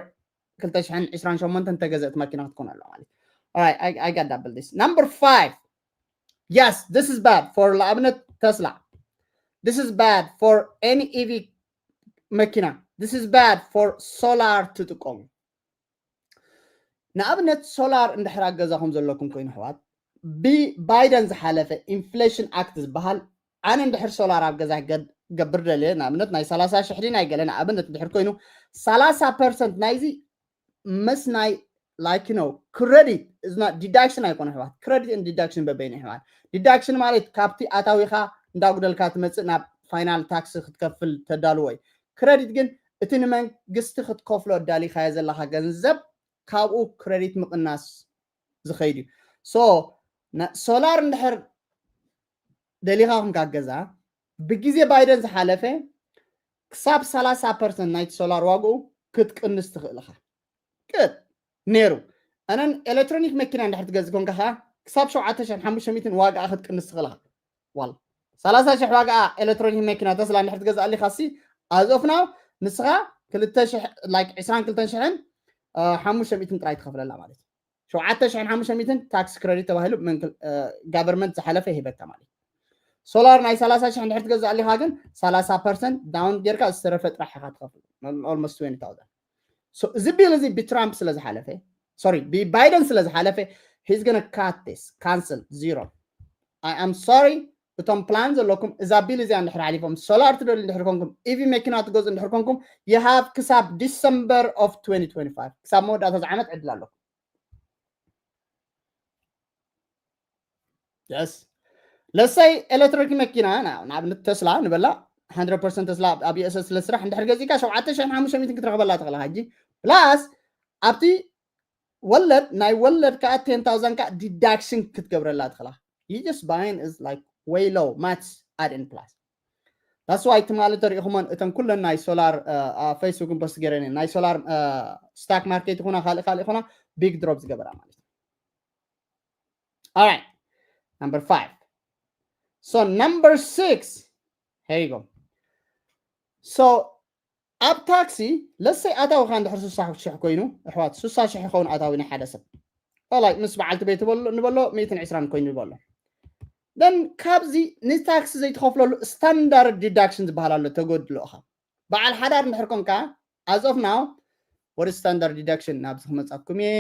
ክልተ ሽሕን ዕስራን ሸሞንተን ተገዘእት መኪና ክትኮን ኣለዋ ማለት። All right, I, I got double this. Number five. Yes, this is bad for ንኣብነት ተስላ. This is bad for any ኢቪ መኪና። This is bad for ሶላር ትጥቀሙ። ንኣብነት ሶላር እንድሕር ኣብ ገዛኹም ዘለኩም ኮይኑ ኣሕዋት፣ ብባይደን ዝሓለፈ ኢንፍሌሽን ኣክት ዝበሃል፣ ኣነ እንድሕር ሶላር ኣብ ገዛ ገድ- ገብር ደልየ፣ ንኣብነት ናይ ሰላሳ ሽሕ ድዩ ናይ ገለ ንኣብነት እንድሕር ኮይኑ፣ ሰላሳ ፐርሰንት ናይዚ ምስ ናይ like you know credit is not deduction ኣይኮነ ኣሕዋት። Credit and deduction በበይኑ ኣሕዋት። ዲዳክሽን ማለት ካብቲ ኣታዊኻ እንዳጉደልካ ትመጽእ ናብ ፋይናል ታክስ ክትከፍል ተዳልዎ እዩ። ክረዲት ግን እቲ ንመንግስቲ ክትከፍሎ ኣዳሊኻዮ ዘለኻ ገንዘብ ካብኡ ክረዲት ምቕናስ ዝኸይድ እዩ። So ሶላር እንድሕር ደሊኻ ኮንካ ገዛ፣ ብግዜ ባይደን ዝሓለፈ ክሳብ ሰላሳ ፐርሰንት ናይቲ ሶላር ዋግኡ ክትቅንስ ትኽእል ኢኻ። ቅጥ ነይሩ። ኣነን ኤሌክትሮኒክ መኪና እንድሕር ትገዝእ ኮንካ ከዓ ክሳብ ሸውዓተ ሽሕን ሓሙሽተ ሚእትን ዋግኣ ክትቅንስ ትኽእል ኢኻ። ዋል ሰላሳ ሽሕ ዋግኣ ኤሌክትሮኒክ መኪና ተስላ እንድሕር ትገዝእ ኣሊኻ ሲ፣ as of now ንስኻ ክልተ ሽሕ like ዕስራን ክልተን ሽሕን ሓሙሽተ ሚእትን ጥራይ ትኸፍለላ ማለት እዩ። ሸውዓተ ሽሕን ሓሙሽተ ሚእትን ታክስ ክረዲት ተባሂሉ ጋቨርንመንት ዝሓለፈ ይህበካ ማለት እዩ። ሶላር ናይ ሰላሳ ሽሕ እንድሕር ትገዝእ ኣሊኻ ግን ሰላሳ ፐርሰንት ዳውን ጌርካ ዝተረፈ ጥራሕ ኢኻ ትኸፍል። Almost twenty thousand. So እዚ ቢል እዚ ብትራምፕ ስለ ዝሓለፈ፣ ሶሪ፣ ብባይደን ስለ ዝሓለፈ he's gonna cut this, cancel, zero. I am sorry. እቶም ፕላን ዘለኩም እዛ ቢል እዚኣ እንድሕር ሓሊፎም ሶላር ትደልዩ እንድሕር ኮንኩም ኢቪ መኪና ትገዝኡ እንድሕር ኮንኩም you have ክሳብ ዲሰምበር of twenty twenty-five ክሳብ መወዳእታ እዚ ዓመት ዕድል ኣለኩም። Yes. Let's say ኤሌክትሪክ መኪና ንኣብነት ተስላ ንበላ፣ one hundred percent ተስላ ኣብ ዩኤስ ስለ ስራሕ እንድሕር ገዚእካ ሸውዓተ ሽሕን ሓሙሽተ ሚእትን ክትረኽበላ ትኽእል ሕጂ። ፕላስ ኣብቲ ወለድ ናይ ወለድ ከዓ ten thousand ከዓ ዲዳክሽን ክትገብረላ ትኽእላ። You just buying is like way low, much add in plus. That's why ትማሊ ተሪኢኹሞን እተን ኩለን ናይ ሶላር ፌስቡክን ፖስት ገይረን ናይ ሶላር ስታክ ማርኬት ይኹና ካልእ ካልእ ይኹና ቢግ ድሮፕ ዝገበራ ማለት እዩ። All right, number five. So number six, here you go. So ኣብ ታክሲ ለሰይ ኣታዊኻ እንድሕር ስሳ ሽሕ ኮይኑ ኣሕዋት ስሳ ሽሕ ይኸውን ኣታዊ ናይ ሓደ ሰብ like ምስ በዓልቲ ቤት በሎ ንበሎ ሚእትን ዕስራን ኮይኑ ንበሎ then ካብዚ ንታክሲ ዘይትኸፍለሉ ስታንዳርድ ዲዳክሽን ዝበሃል ኣሎ ተጎድሎ ኢኻ በዓል ሓዳር እንድሕር ኮንካ as of now what is standard deduction ናብዚ ክመፃኩም እየ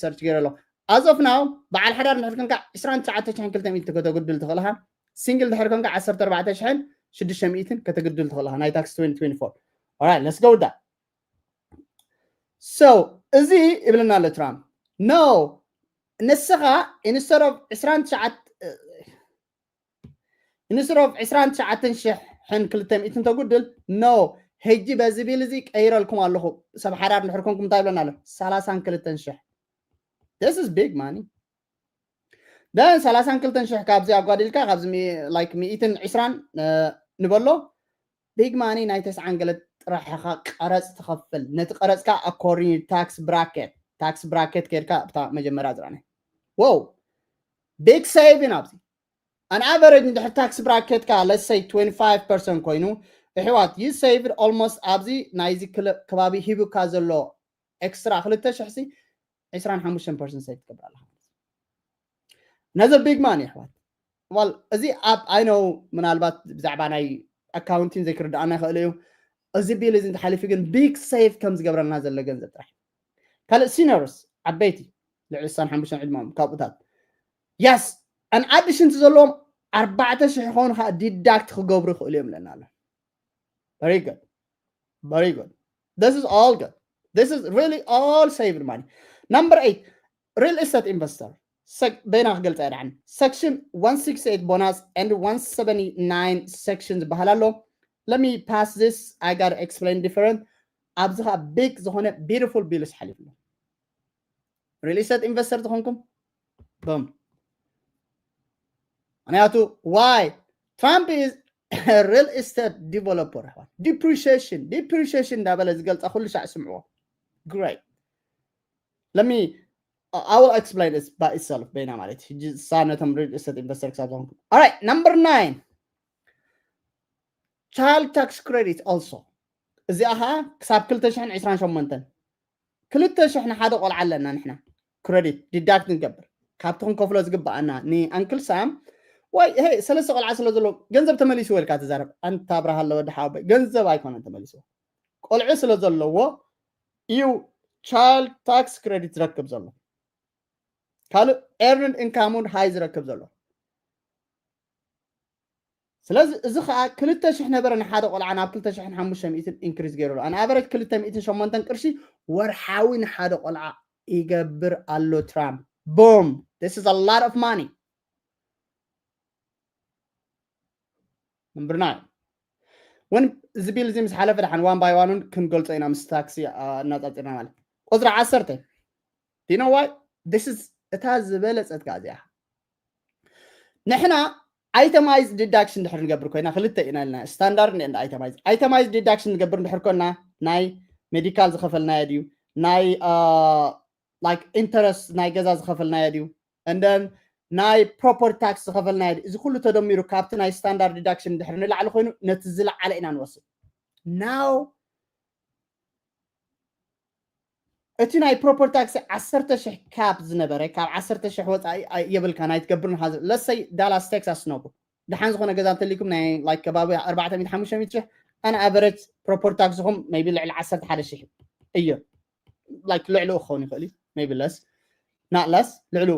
ሰርች ገይረ ኣሎ as of now በዓል ሓዳር እንድሕር ኮንካ ዕስራን ትሽዓተ ሽሕን ክልተ ሚእቲ ከተጉድል ትኽእል ኢኻ ሲንግል ድሕር ኮንካ ዓሰርተ ኣርባዕተ ሽሕን ሽዱሽተ ሚእትን ከተግድል ትኽእል ኢኻ ናይ ታክስ twenty twenty-four. All right, let's go with that. So እዚ ይብለና ኣሎ ትራምፕ no ንስኻ instead of ዕስራን ትሽዓተ instead of ዕስራን ትሽዓተ ሽሕን ክልተ ሚእትን ተጉድል no ሕጂ በዚ ቢል እዚ ቀይረልኩም ኣለኹ ሰብ ሓዳር እንድሕር ኮንኩም እንታይ ይብለና ኣሎ ሰላሳን ክልተን ሽሕ this is big money then ሰላሳን ክልተን ሽሕ ካብዚ ኣጓዲልካ ካብዚ like ሚእትን ዕስራን ንበሎ big money ናይ ተስዓን ገለ ጥራሕ ኢኻ ቀረፅ ትኸፍል ነቲ ቀረፅካ according tax bracket tax bracket ከድካ ብታ መጀመርያ ዝረኣነ wow big saving ኣብዚ an average እንድሕር tax bracket ካ let's say twenty-five percent ኮይኑ ኣሕዋት you saved almost ኣብዚ ናይዚ ክለ- ከባቢ ሂቡካ ዘሎ extra ክልተ ሽሕ ሲ ዕስራን ሓሙሽተን ፐርሰንት save ትገብር ኣለኻ። ነዚ big money ኣሕዋት ዋል እዚ ኣብ I know ምናልባት ብዛዕባ ናይ accounting ዘይክርድኣና ይኽእል እዩ። እዚ bill እዚ እንተሓሊፉ ግን big save ከም ዝገብረና ዘሎ ገንዘብ ጥራሕ ካልእ seniors ዓበይቲ ልዕሊ ዕስራን ሓሙሽተን ዕድመኦም ካብኡታት yes an addition ዘለዎም ኣርባዕተ ሽሕ ይኸውን ከዓ deduct ክገብሩ ይኽእሉ እዮም ኣለና ኣሎ very good very good this is all good this is really all saved money number eight real estate investor በይና ክገልፃ ይድዓን section one sixty-eight bonus and one seventy-nine section ዝበሃል ኣሎ let me pass this I got explain different ኣብዚ ከዓ big ዝኾነ beautiful bills ሓሊፉ ኣሎ real estate investor ዝኾንኩም boom ምክንያቱ why Trump is real estate developer depreciation depreciation እንዳበለ ዝገልፃ ኩሉ ሻዕ ስምዕዎ great let me I will explain this by itself በይና ማለት ሕጂ እሳ ነቶም real estate investor ክሳብ ዝኾንኩም alright number nine child tax credit also እዚኣ ከዓ ክሳብ ክልተ ሽሕን ዕስራን ሸሞንተን ክልተ ሽሕ ንሓደ ቆልዓ ኣለና ንሕና credit deduct ንገብር ካብቲ ክንከፍሎ ዝግባኣና ንኣንክል ሳም ወይ ሄ ሰለስተ ቆልዓ ስለ ዘሎ ገንዘብ ተመሊስዎ ኢልካ ትዛረብ ኣንታ ኣብርሃ ኣለወ ድሓወይ ገንዘብ ኣይኮነን ተመሊስዎ ቆልዑ ስለ ዘለዎ እዩ child tax credit ዝረክብ ዘሎ ካልእ earned income ውን high ዝረክብ ዘሎ ስለዚ እዚ ከዓ ክልተ ሽሕ ነበረ ንሓደ ቆልዓ ናብ ክልተ ሽሕን ሓሙሽተ ሚእትን increase ገይሩ ኣሎ ኣንኣበረጅ ክልተ ሚእትን ሸሞንተን ቅርሺ ወርሓዊ ንሓደ ቆልዓ ይገብር ኣሎ ትራምፕ boom this is a lot of money number nine when እዚ bill እዚ ምስ ሓለፈ ደሓን one by one ን ክንገልፆ ኢና ምስ tax እናፃፂርና ማለት ቁፅሪ ዓሰርተ you know why this is እታ ዝበለፀት ከዓ እዚኣ ንሕና itemized deduction ድሕር ንገብር ኮይና ክልተ ኢና ኢልና standard and itemized itemized deduction ንገብር እንድሕር ኮና ናይ medical ዝኸፈልናዮ ድዩ ናይ like interest ናይ ገዛ ዝኸፈልናዮ ድዩ and then ናይ property tax ዝኸፈልናዮ ድዩ እዚ ኩሉ ተደሚሩ ካብቲ ናይ standard deduction ድሕር ንላዕሊ ኮይኑ ነቲ ዝለዓለ ኢና ንወስድ now እቲ ናይ property tax ዓሰርተ ሽሕ cap ዝነበረ ካብ ዓሰርተ ሽሕ ወፃኢ የብልካ ናይ ትገብር ንሓዘ let's say Dallas Texas ነብሩ ደሓን ዝኾነ ገዛ እንተሊኩም ናይ like ከባቢ ኣርባዕተ ሚእቲ ሓሙሽተ ሚእቲ ሽሕ on average property tax ኹም maybe ልዕሊ ዓሰርተ ሓደ ሽሕ እዩ like ልዕሊ ክኸውን ይኽእል እዩ maybe less not less ልዕሊ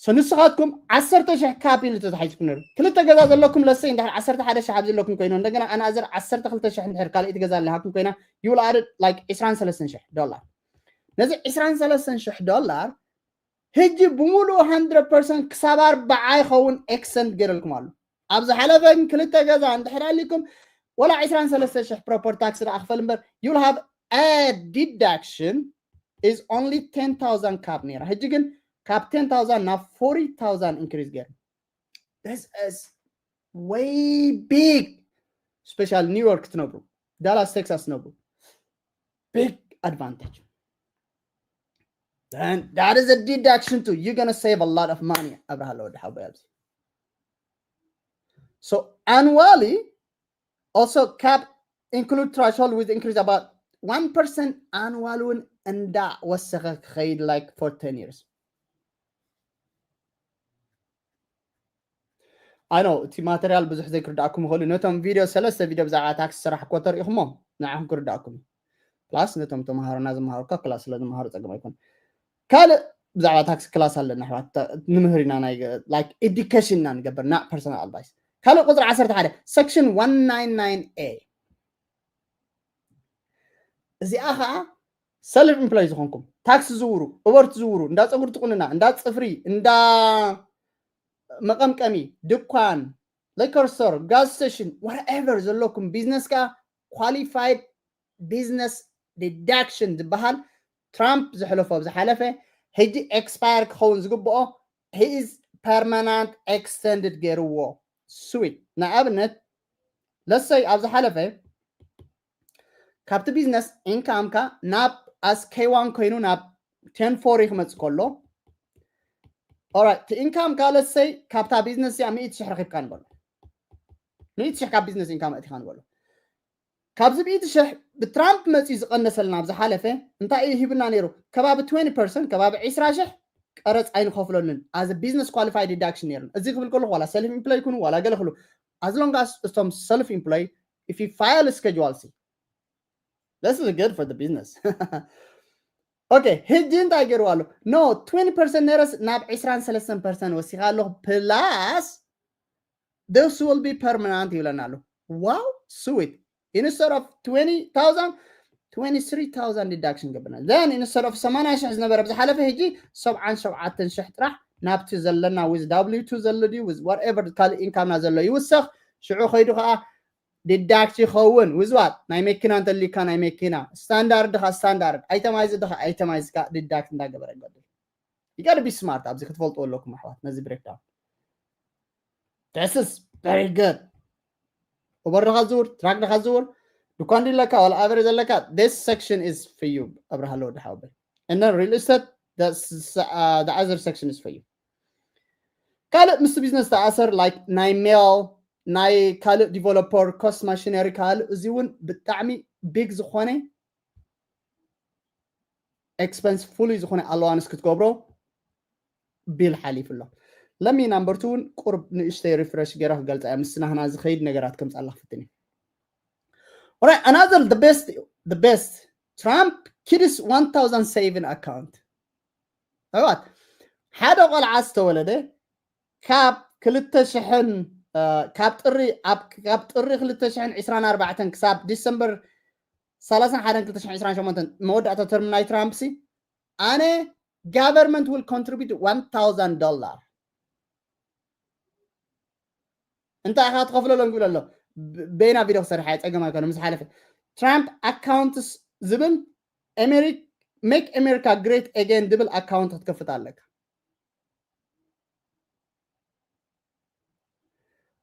so ንስኻትኩም ዓሰርተ ሽሕ cap ኢሉ ተታሒዝኩም ነሩ ክልተ ገዛ ዘለኩም let's say እንድሕር ዓሰርተ ሓደ ሽሕ ኣብዚ ዘለኩም ኮይኑ እንደገና ኣናዘር ዓሰርተ ክልተ ሽሕ እንድሕር ካልኣይቲ ገዛ ኣለሃኩም ኮይና you will add like ዕስራን ሰለስተን ሽሕ ዶላር ነዚ ዕስራን ሰለስተን ሽሕ ዶላር ሕጂ ብምሉኡ hundred percent ክሳብ ኣርባዓ ይኸውን extend ገይረልኩም ኣሎ ኣብ ዝሓለፈ ግን ክልተ ገዛ እንድሕር ኣሊኩም ወላ ዕስራን ሰለስተን ሽሕ property tax ደኣ ክፈል እምበር you will have a deduction is only ten thousand cap ነይራ ሕጂ ግን ካብ ten thousand ናብ forty thousand increase ገይሩ this is way big special New York ትነብሩ Dallas Texas ትነብሩ big advantage then that is a deduction too you're gonna save a lot of money ኣብርሃ ኣለወዲ ሓወይ ኣብዚ so annually also cap include threshold with increase about one percent annual እውን እንዳወሰኸ ክኸይድ like for ten years I know እቲ ማተርያል ብዙሕ ዘይክርዳእኩም ይኽእሉ ነቶም ቪድዮ ሰለስተ ቪድዮ ብዛዕባ ታክስ ዝሰራሕ እኮ ተሪኢኹሞ ንዓኹም ክርዳእኩም እዩ plus ነቶም ተምሃሮና ዝመሃሩ እኳ ክላስ ስለ ዝመሃሩ ፀገም ኣይኮን ካልእ ብዛዕባ ታክስ ክላስ ኣለና ኣሕዋት ንምህር ኢና ናይ like education ኢና ንገብር not personal advice ካልእ ቁፅሪ ዓሰርተ ሓደ section one ninety-nine A እዚኣ ከዓ self employed ዝኾንኩም ታክሲ ዝውሩ እበርቲ ዝውሩ እንዳ ፀጉሪ ትቁንና እንዳ ፅፍሪ እንዳ መቐምቀሚ ድኳን liquor store gas station whatever ዘለኩም business ከዓ qualified business deduction ዝበሃል ትራምፕ ዘሕለፎ ኣብ ዝሓለፈ ሕጂ expire ክኸውን ዝግብኦ he is permanent extended ገይርዎ sweet ንኣብነት let's say ኣብ ዝሓለፈ ካብቲ business income ካ ናብ as K one ኮይኑ ናብ ten forty ክመፅእ ከሎ alright እቲ income ካ let's say ካብታ business እዚኣ ሚእቲ ሽሕ ረኺብካ ንበሎ ሚእቲ ሽሕ ካብ business income ኣእቲኻ ንበሎ ካብዚ ብኢቲ ሽሕ ብትራምፕ መፅዩ ዝቐነሰልና ኣብ ዝሓለፈ እንታይ እዩ ሂብና ነይሩ? ከባቢ twenty percent ከባቢ ዕስራ ሽሕ ቀረፅ ኣይንኸፍለሉን። As a business qualified deduction ነይሩ። እዚ ክብል ከለኹ ዋላ self employed ይኩኑ ዋላ ገለ ክሉ as long as እቶም self employed, if you file Schedule C, this is good for the business. Okay, ሕጂ እንታይ ገይርዋ ኣሎ? No, twenty percent ነይረስ ናብ ዕስራን ሰለስተን percent ወሲኻ ኣለኹ። Plus this will be permanent ይብለና ኣሎ። Wow, sweet. Instead of twenty thousand, twenty-three thousand deduction ገብርና። Then instead of ሰማንያ ሽሕ ዝነበረ ብዝሓለፈ ሕጂ ሰብዓን ሸውዓተን ሽሕ ጥራሕ ናብቲ ዘለና with W two ዘሎ ድዩ with whatever ካልእ income ና ዘሎ ይውሰኽ። ሽዑ ከይዱ ከዓ deduct ይኸውን። With what? ናይ መኪና እንተሊካ ናይ መኪና፣ standard ድኻ standard፣ itemized ድኻ itemized ካ deduct እንዳገበረ ይገድል። You gotta be smart ኣብዚ ክትፈልጡ ኣለኩም ኣሕዋት ነዚ breakdown. This is very good. Uber ድኻ ዝውር፣ ትራክ ድኻ ዝውር፣ ድኳን ድለካ ዋላ ኣበረ ዘለካ, this section is for you ኣብርሃ ኣለወዲ ሓወበይ. And then real estate, that's, uh, the other section is for you. ካልእ ምስ business ተኣሰር like ናይ mail, ናይ ካልእ developer cost, machinery ካልእ፣ እዚ እውን ብጣዕሚ big ዝኾነ expense ፍሉይ ዝኾነ allowance ክትገብሮ bill ሓሊፉ ኣሎ። ለሚ number two እውን ቁርብ ንእሽተይ refresh ገይረ ክገልፃ እያ፣ ምስ ናህና ዝኸይድ ነገራት ከምፃላ ክፍትን እዩ። Alright, another, the best, the best. Trump kids one thousand saving account. ኣሕዋት፣ ሓደ ቆልዓ ዝተወለደ ካብ ክልተ ሽሕን ካብ ጥሪ ካብ ጥሪ ክልተ ሽሕን ዕስራን ኣርባዕተን ክሳብ ዲሰምበር ሰላሳን ሓደን ክልተ ሽሕን ዕስራን ሸሞንተን መወዳእታ ተርም ናይ ትራምፕ ሲ፣ ኣነ government will contribute one thousand dollar እንታይ ኢኻ ትኸፍለሎም ክብል ኣሎ። በይና ቪድዮ ክሰርሕ እየ፣ ፀገም ኣይኮነ። ምስ ሓለፈ ትራምፕ ኣካውንትስ ዝብል make America great again ዝብል ኣካውንት ክትከፍት ኣለካ።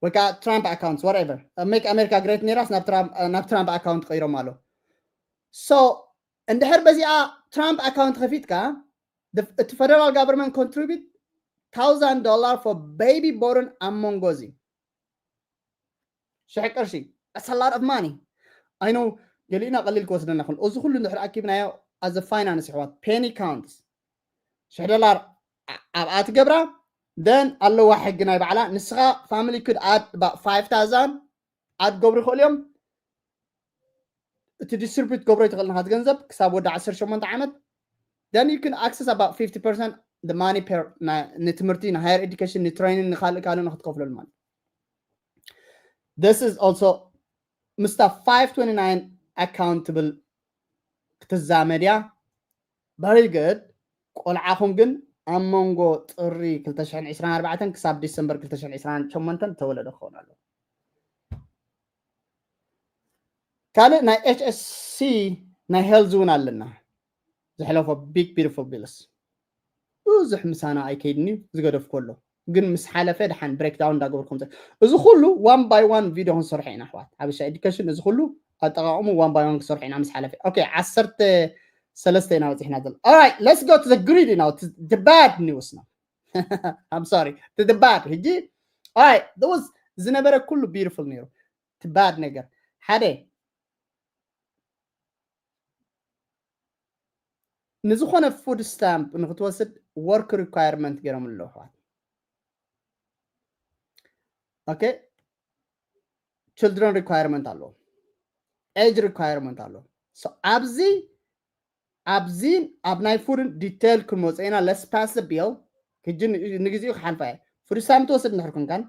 ወይ ከዓ ትራምፕ ኣካውንት whatever make America great ነይራስ ናብ ትራምፕ ኣካውንት ቀይሮም ኣሎ። So እንድሕር በዚኣ ትራምፕ ኣካውንት ከፊትካ እቲ federal government contribute thousand dollar for baby born ኣብ መንጎ እዚ ሽሕ ቅርሺ, that's a lot of money. I know ገሊእና ቀሊል ክወስደና ይኽእል። እዚ ኩሉ እንድሕር ኣኪብናዮ as a finance ኣሕዋት penny counts ሽሕ ዶላር ኣብኣ ትገብራ። Then ኣለዋ ሕጊ ናይ ባዕላ። ንስኻ family could add about five thousand add ገብሩ ይኽእሉ እዮም። እቲ distribute ገብሮ ይትኽእል ናኻት ገንዘብ ክሳብ ወዲ ዓሰርተ ሸሞንተ ዓመት። Then you can access about fifty percent the money per ንትምህርቲ፣ ንhigher education፣ ንtraining፣ ንካልእ ካልእ ንክትከፍለሉ ማለት። This is also ምስታ five twenty-nine accountable ክትዛመድ እያ። Very good። ቆልዓኹም ግን ኣብ መንጎ ጥሪ ክልተ ሽሕን ዕስራን ኣርባዕተን ክሳብ ዲሰምበር ክልተ ሽሕን ዕስራን ሸሞንተን ተወለደ ክኸውን ኣለዎ። ካልእ ናይ HSC ናይ health እውን ኣለና። ዝሕለፎ big beautiful bills ብዙሕ ምሳና ኣይከይድን እዩ፣ ዝገደፍኩ ኣሎ። ግን ምስ ሓለፈ ደሓን breakdown እንዳገበርኩም ዘ-፣ እዚ ኩሉ one by one ቪድዮ ክንሰርሖ ኢና ኣሕዋት። ሓበሻ education እዚ ኩሉ ኣጠቃቕሙ one by one ክሰርሖ ኢና ምስ ሓለፈ። Okay, ዓሰርተ ሰለስተ ኢና በፂሕና ዘሎ። Alright, let's go to the greedy now, to the bad news now. I'm sorry, to the bad. ሕጂ alright, there was ዝነበረ ኩሉ beautiful ነይሩ። እቲ bad ነገር ሓደ ንዝኾነ food stamp ንክትወስድ work requirement ገይሮም ኣለዉ ኣሕዋት። Okay, children requirement ኣለዎ፣ age requirement ኣለዎ። So ኣብዚ ኣብዚን ኣብ ናይ food ን detail ክንመፅእ ኢና። Let's pass the bill። ሕጂ ንግዜኡ ክሓልፋ እየ። Food stamp ትወስድ እንድሕር ኮንካን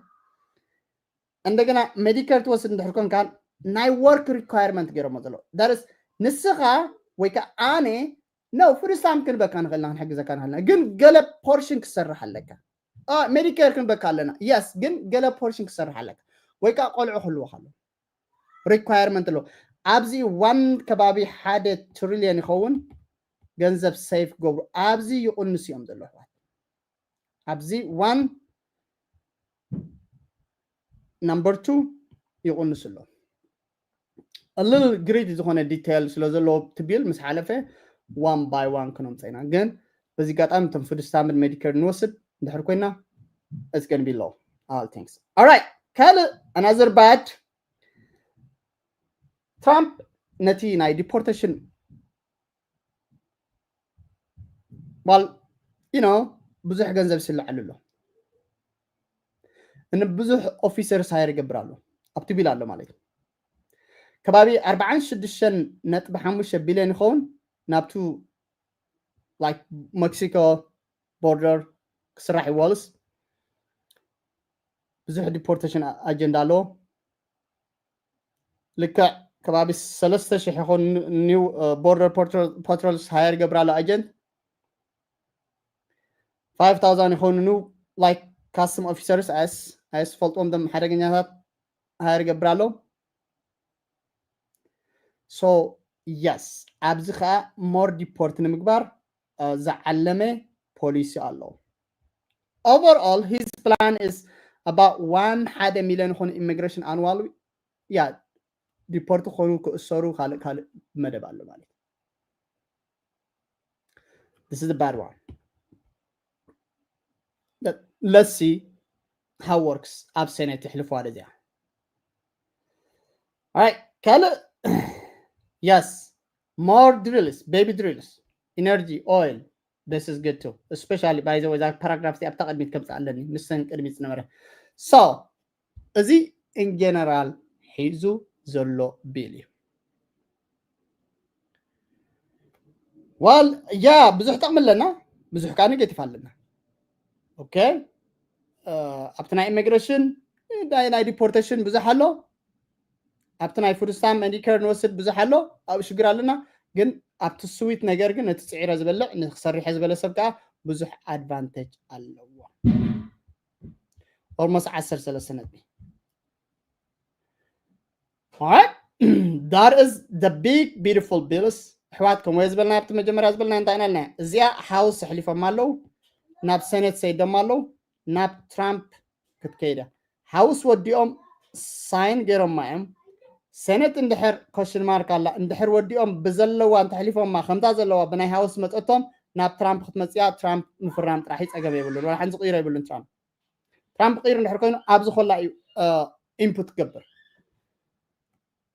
እንደገና Medicare ትወስድ እንድሕር ኮንካን ናይ work requirement ገይሮሞ ዘሎ። That is ንስኻ ወይ ከዓ ኣነ no food stamp ክንበካ ንኽእልና ክንሕግዘካ ንኽእልና፣ ግን ገለ portion ክሰርሕ ኣለካ። Medicare ክንበካ ኣለና፣ yes፣ ግን ገለ portion ክሰርሕ ኣለካ ወይ ከዓ ቆልዑ ክህልወካ ኣሎ። Requirement ኣሎ። ኣብዚ one ከባቢ ሓደ trillion ይኸውን ገንዘብ save ክገብሩ ኣብዚ ይቕንሱ እዮም ዘለዉ ኣሕዋት። ኣብዚ one number two ይቕንሱ ኣሎ። A little greedy ዝኾነ detail ስለ ዘለዎ እቲ bill ምስ ሓለፈ one by one ክነምፀ ኢና። ግን በዚ ኣጋጣሚ እቶም food stamp ን Medicare ንወስድ እንድሕር ኮይና it's gonna be low all things. Alright, ካልእ another bad ትራምፕ ነቲ ናይ ዲፖርቴሽን ባል ኢኖ ብዙሕ ገንዘብ ይስልዐሉ ኣሎ። ንብዙሕ ኦፊሰርስ ሃየር ይገብር ኣሎ ኣብቲ ቢል ኣሎ ማለት እዩ። ከባቢ ኣርባዓን ሽዱሽተን ነጥቢ ሓሙሽተ ቢልዮን ይኸውን ናብቱ ላይክ ሜክሲኮ ቦርደር ክስራሕ ይዋልስ ብዙሕ ዲፖርቴሽን ኣጀንዳ ኣለዎ። ልክዕ ከባቢ ሰለስተ ሽሕ ይኾን ኒው ቦርደር ፓትሮልስ ሃየር ገብር ኣሎ ኣጀንት ፋይቭ ታውዛንድ ይኾኑ ኒው ላይክ ካስተም ኦፊሰርስ ኣይስ ፈልጦም ደም ሓደገኛታት ሃየር ገብር ኣሎ። So yes ኣብዚ ከዓ ሞር ዲፖርት ንምግባር ዝዓለመ ፖሊሲ ኣለዎ። Overall his plan is about one ሓደ ሚሊዮን ይኾኑ ኢሚግሬሽን ኣንዋል ያ ዲፖርት ክኾኑ ክእሰሩ ካልእ ካልእ መደብ ኣሎ ማለት እዩ። This is the bad one. Let's see how works ኣብ ሴኔት ይሕልፍዋ ደዚያ ካልእ yes more drills baby drills energy oil this is good too especially by the way that paragraph ኣብታ ቅድሚት ከምፃ ኣለኒ ምሰን ቅድሚት ዝነበረ so እዚ in general ሒዙ ዘሎ ቢል እዩ። ዋል ያ ብዙሕ ጥቕሚ ኣለና፣ ብዙሕ ከዓ ኔጌቲቭ ኣለና። ኦኬ ኣብቲ ናይ ኢሚግሬሽን ናይ ዲፖርቴሽን ብዙሕ ኣሎ፣ ኣብቲ ናይ ፉድ ስታምፕ ሜዲኬር ንወስድ ብዙሕ ኣሎ፣ ኣብኡ ሽግር ኣለና። ግን ኣብቲ ስዊት ነገር ግን ነቲ ፅዒረ ዝበልዕ ንክሰሪሐ ዝበለ ሰብ ከዓ ብዙሕ ኣድቫንቴጅ ኣለዎ። ኦልሞስት ዓሰርተ ሰለስተ ነጥቢ that is the big beautiful bills ኣሕዋት። ከምኡ ዝበልና ኣብቲ መጀመርያ ዝበልና እንታይ ኢና ኢልና እዚኣ ሃውስ ኣሕሊፎም ኣለዉ፣ ናብ ሰኔት ሰይዶም ኣለዉ፣ ናብ ትራምፕ ክትከይደ ሃውስ ወዲኦም ሳይን ገይሮማ እዮም። ሰኔት እንድሕር ኮሽን ማርክ ኣላ እንድሕር ወዲኦም ብዘለዋ እንተሕሊፎማ ከምታ ዘለዋ ብናይ ሃውስ መፀቶም ናብ ትራምፕ ክትመፅያ ትራምፕ ምፍራም ጥራሕ ጸገም የብሉን። ወላ ሓንቲ ዝቕይሮ የብሉን ትራምፕ ትራምፕ ቅይሩ እንድሕር ኮይኑ ኣብዚ ኮላ እዩ ኢንፑት ክገብር።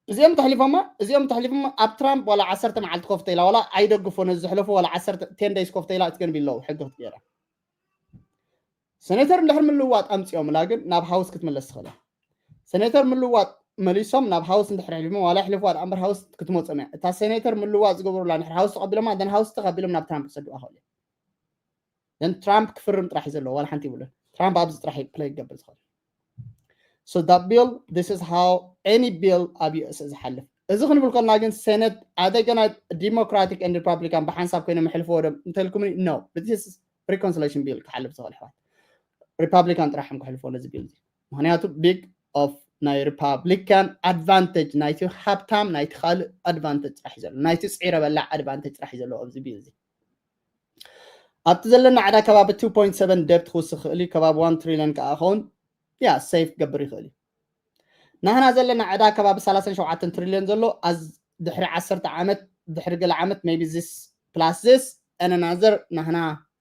እዚኦም ተሕሊፎማ እዚኦም ተሕሊፎማ ኣብ ትራምፕ ዋላ ዓሰርተ መዓልቲ ኮፍተ ኢላ ዋላ ኣይደግፎ ነዚ ዝሕለፉ ዋላ ዓሰርተ ቴን ደይስ ኮፍተ ኢላ እትገንቢ ኣለዉ ሕጊ ክትገይራ። ሰኔተር እንድሕር ምልዋጥ ኣምፅኦምላ ግን ናብ ሃውስ ክትምለስ ትኽእል። ሰኔተር ምልዋጥ መሊሶም ናብ ሃውስ እንድሕር ሕሊፎም ዋላ ሕልፍዋ ደኣ እምበር ሃውስ ክትመፆም እያ። እታ ሰኔተር ምልዋጥ ዝገብሩላ እንድሕር ሃውስ ተቐቢሎማ ደን ሃውስ ተቐቢሎም ናብ ትራምፕ ክሰድዋ ክኽእሉ እዮም። ን ትራምፕ ክፍርም ጥራሕ እዩ ዘለዎ ዋላ ሓንቲ ይብሉን። ትራምፕ ኣብዚ ጥራሕ ፕለይ ክገብር ዝኽእል። So that bill this is how any bill ኣብ ዩኤስ ዝሓልፍ። እዚ ክንብል ከልና ግን ሴኔት ኣደገና ዲሞክራቲክ ን ሪፓብሊካን ብሓንሳብ ኮይኖም ይሕልፍዎ ዶ እንተልኩምኒ no። This reconciliation bill ክሓልፍ ዝኽእል ኣሕዋት ሪፓብሊካን ጥራሕ እዮም ክሕልፍዎ ነዚ ቢል እዚ። ምክንያቱ ቢግ ኦፍ ናይ ሪፓብሊካን ኣድቫንቴጅ ናይቲ ሃብታም ናይቲ ካልእ ኣድቫንቴጅ ጥራሕ እዩ ዘሎ ናይቲ ፅዒረ በላዕ ኣድቫንቴጅ ጥራሕ እዩ ዘለዎ ኣብዚ ቢል እዚ። ኣብቲ ዘለና ዕዳ ከባቢ two point seven ደብት ክውስኽ ይኽእል እዩ። ከባቢ one ትሪልዮን ከዓ ኸውን ያ ሴፍ ክገብር ይኽእል እዩ። ናህና ዘለና ዕዳ ከባቢ ሰላሳን ሸውዓተን ትሪልዮን ዘሎ ድሕሪ ዓሰርተ ዓመት ድሕሪ ገለ ዓመት maybe this plus this and another ናህና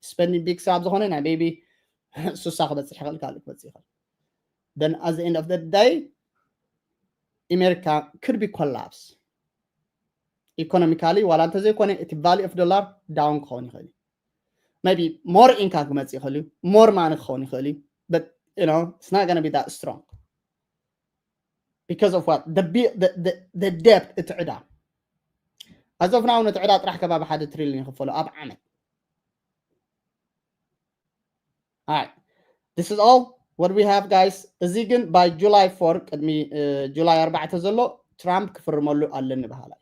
ስፐንዲንግ ቢግ ስራብ ዝኾነ ናይ maybe ሱሳ ክበፅሕ ይኽእል ካልእ ክበፅእ ይኽእል። Then at the end of the day America could be collapse ኢኮኖሚካሊ ዋላ እንተዘይኮነ እቲ value of dollar down ክኸውን ይኽእል እዩ። Maybe more income ክመፅእ ይኽእል እዩ፣ more money ክኸውን ይኽእል እዩ። But you know it's not gonna be that strong because of what the, the, the, the debt እቲ ዕዳ as of now ነቲ ዕዳ ጥራሕ ከባቢ ሓደ ትሪልዮን ይኽፈሉ ኣብ ዓመት። Alright. This is all what we have guys. እዚ ግን by July four ቅድሚ ጁላይ ኣርባዕተ ዘሎ ትራምፕ ክፍርመሉ ኣለኒ በሃላይ።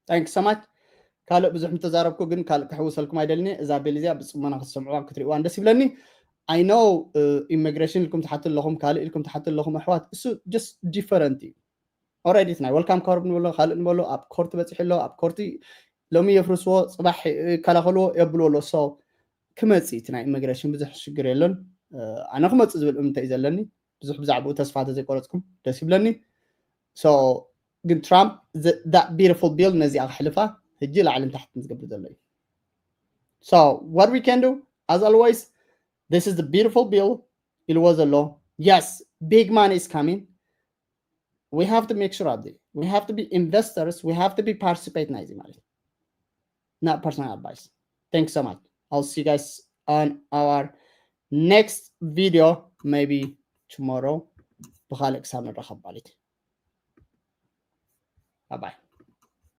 Thank you so much። ካልእ ብዙሕ ምተዛረብኩ ግን ካልእ ክሕውሰልኩም ኣይደልኒ። እዛ ቤል እዚኣ ብፅሞና ክትሰምዕዋን ክትሪእዋን ደስ ይብለኒ። I know ኢሚግሬሽን ኢልኩም ትሓቱ ኣለኹም፣ ካልእ ኢልኩም ትሓቱ ኣለኹም ኣሕዋት። እሱ just different እዩ። Already ናይ ወልካም ካርድ ንበሎ ካልእ ንበሎ ኣብ ኮርቲ በፂሑ ኣሎ። ኣብ ኮርቲ ሎሚ የፍርስዎ ፅባሕ ይከላኸልዎ የብልዎ ኣሎ። So ክመፅእ እቲ ናይ ኢሚግሬሽን ብዙሕ ሽግር የለን። ኣነ ክመፅእ ዝብል እምንተ እዩ ዘለኒ። ብዙሕ ብዛዕባኡ ተስፋ ተዘይቆረፅኩም ደስ ይብለኒ። So ግን ትራምፕ that beautiful bill ነዚኣ ክሕልፋ ሕጂ ላዕልን ታሕትን ዝገብር ዘሎ እዩ። So what we can do as always this is the beautiful bill ኢልዎ ዘሎ yes big money is coming we have to make sure of this. We have to be investors. We have to be participate ናይዚ ማለት እዩ። Not personal advice. Thanks so much. I'll see you guys on our next video, maybe tomorrow. ብኻልእ ክሳብ ንራኸብ ማለት እዩ። Bye bye.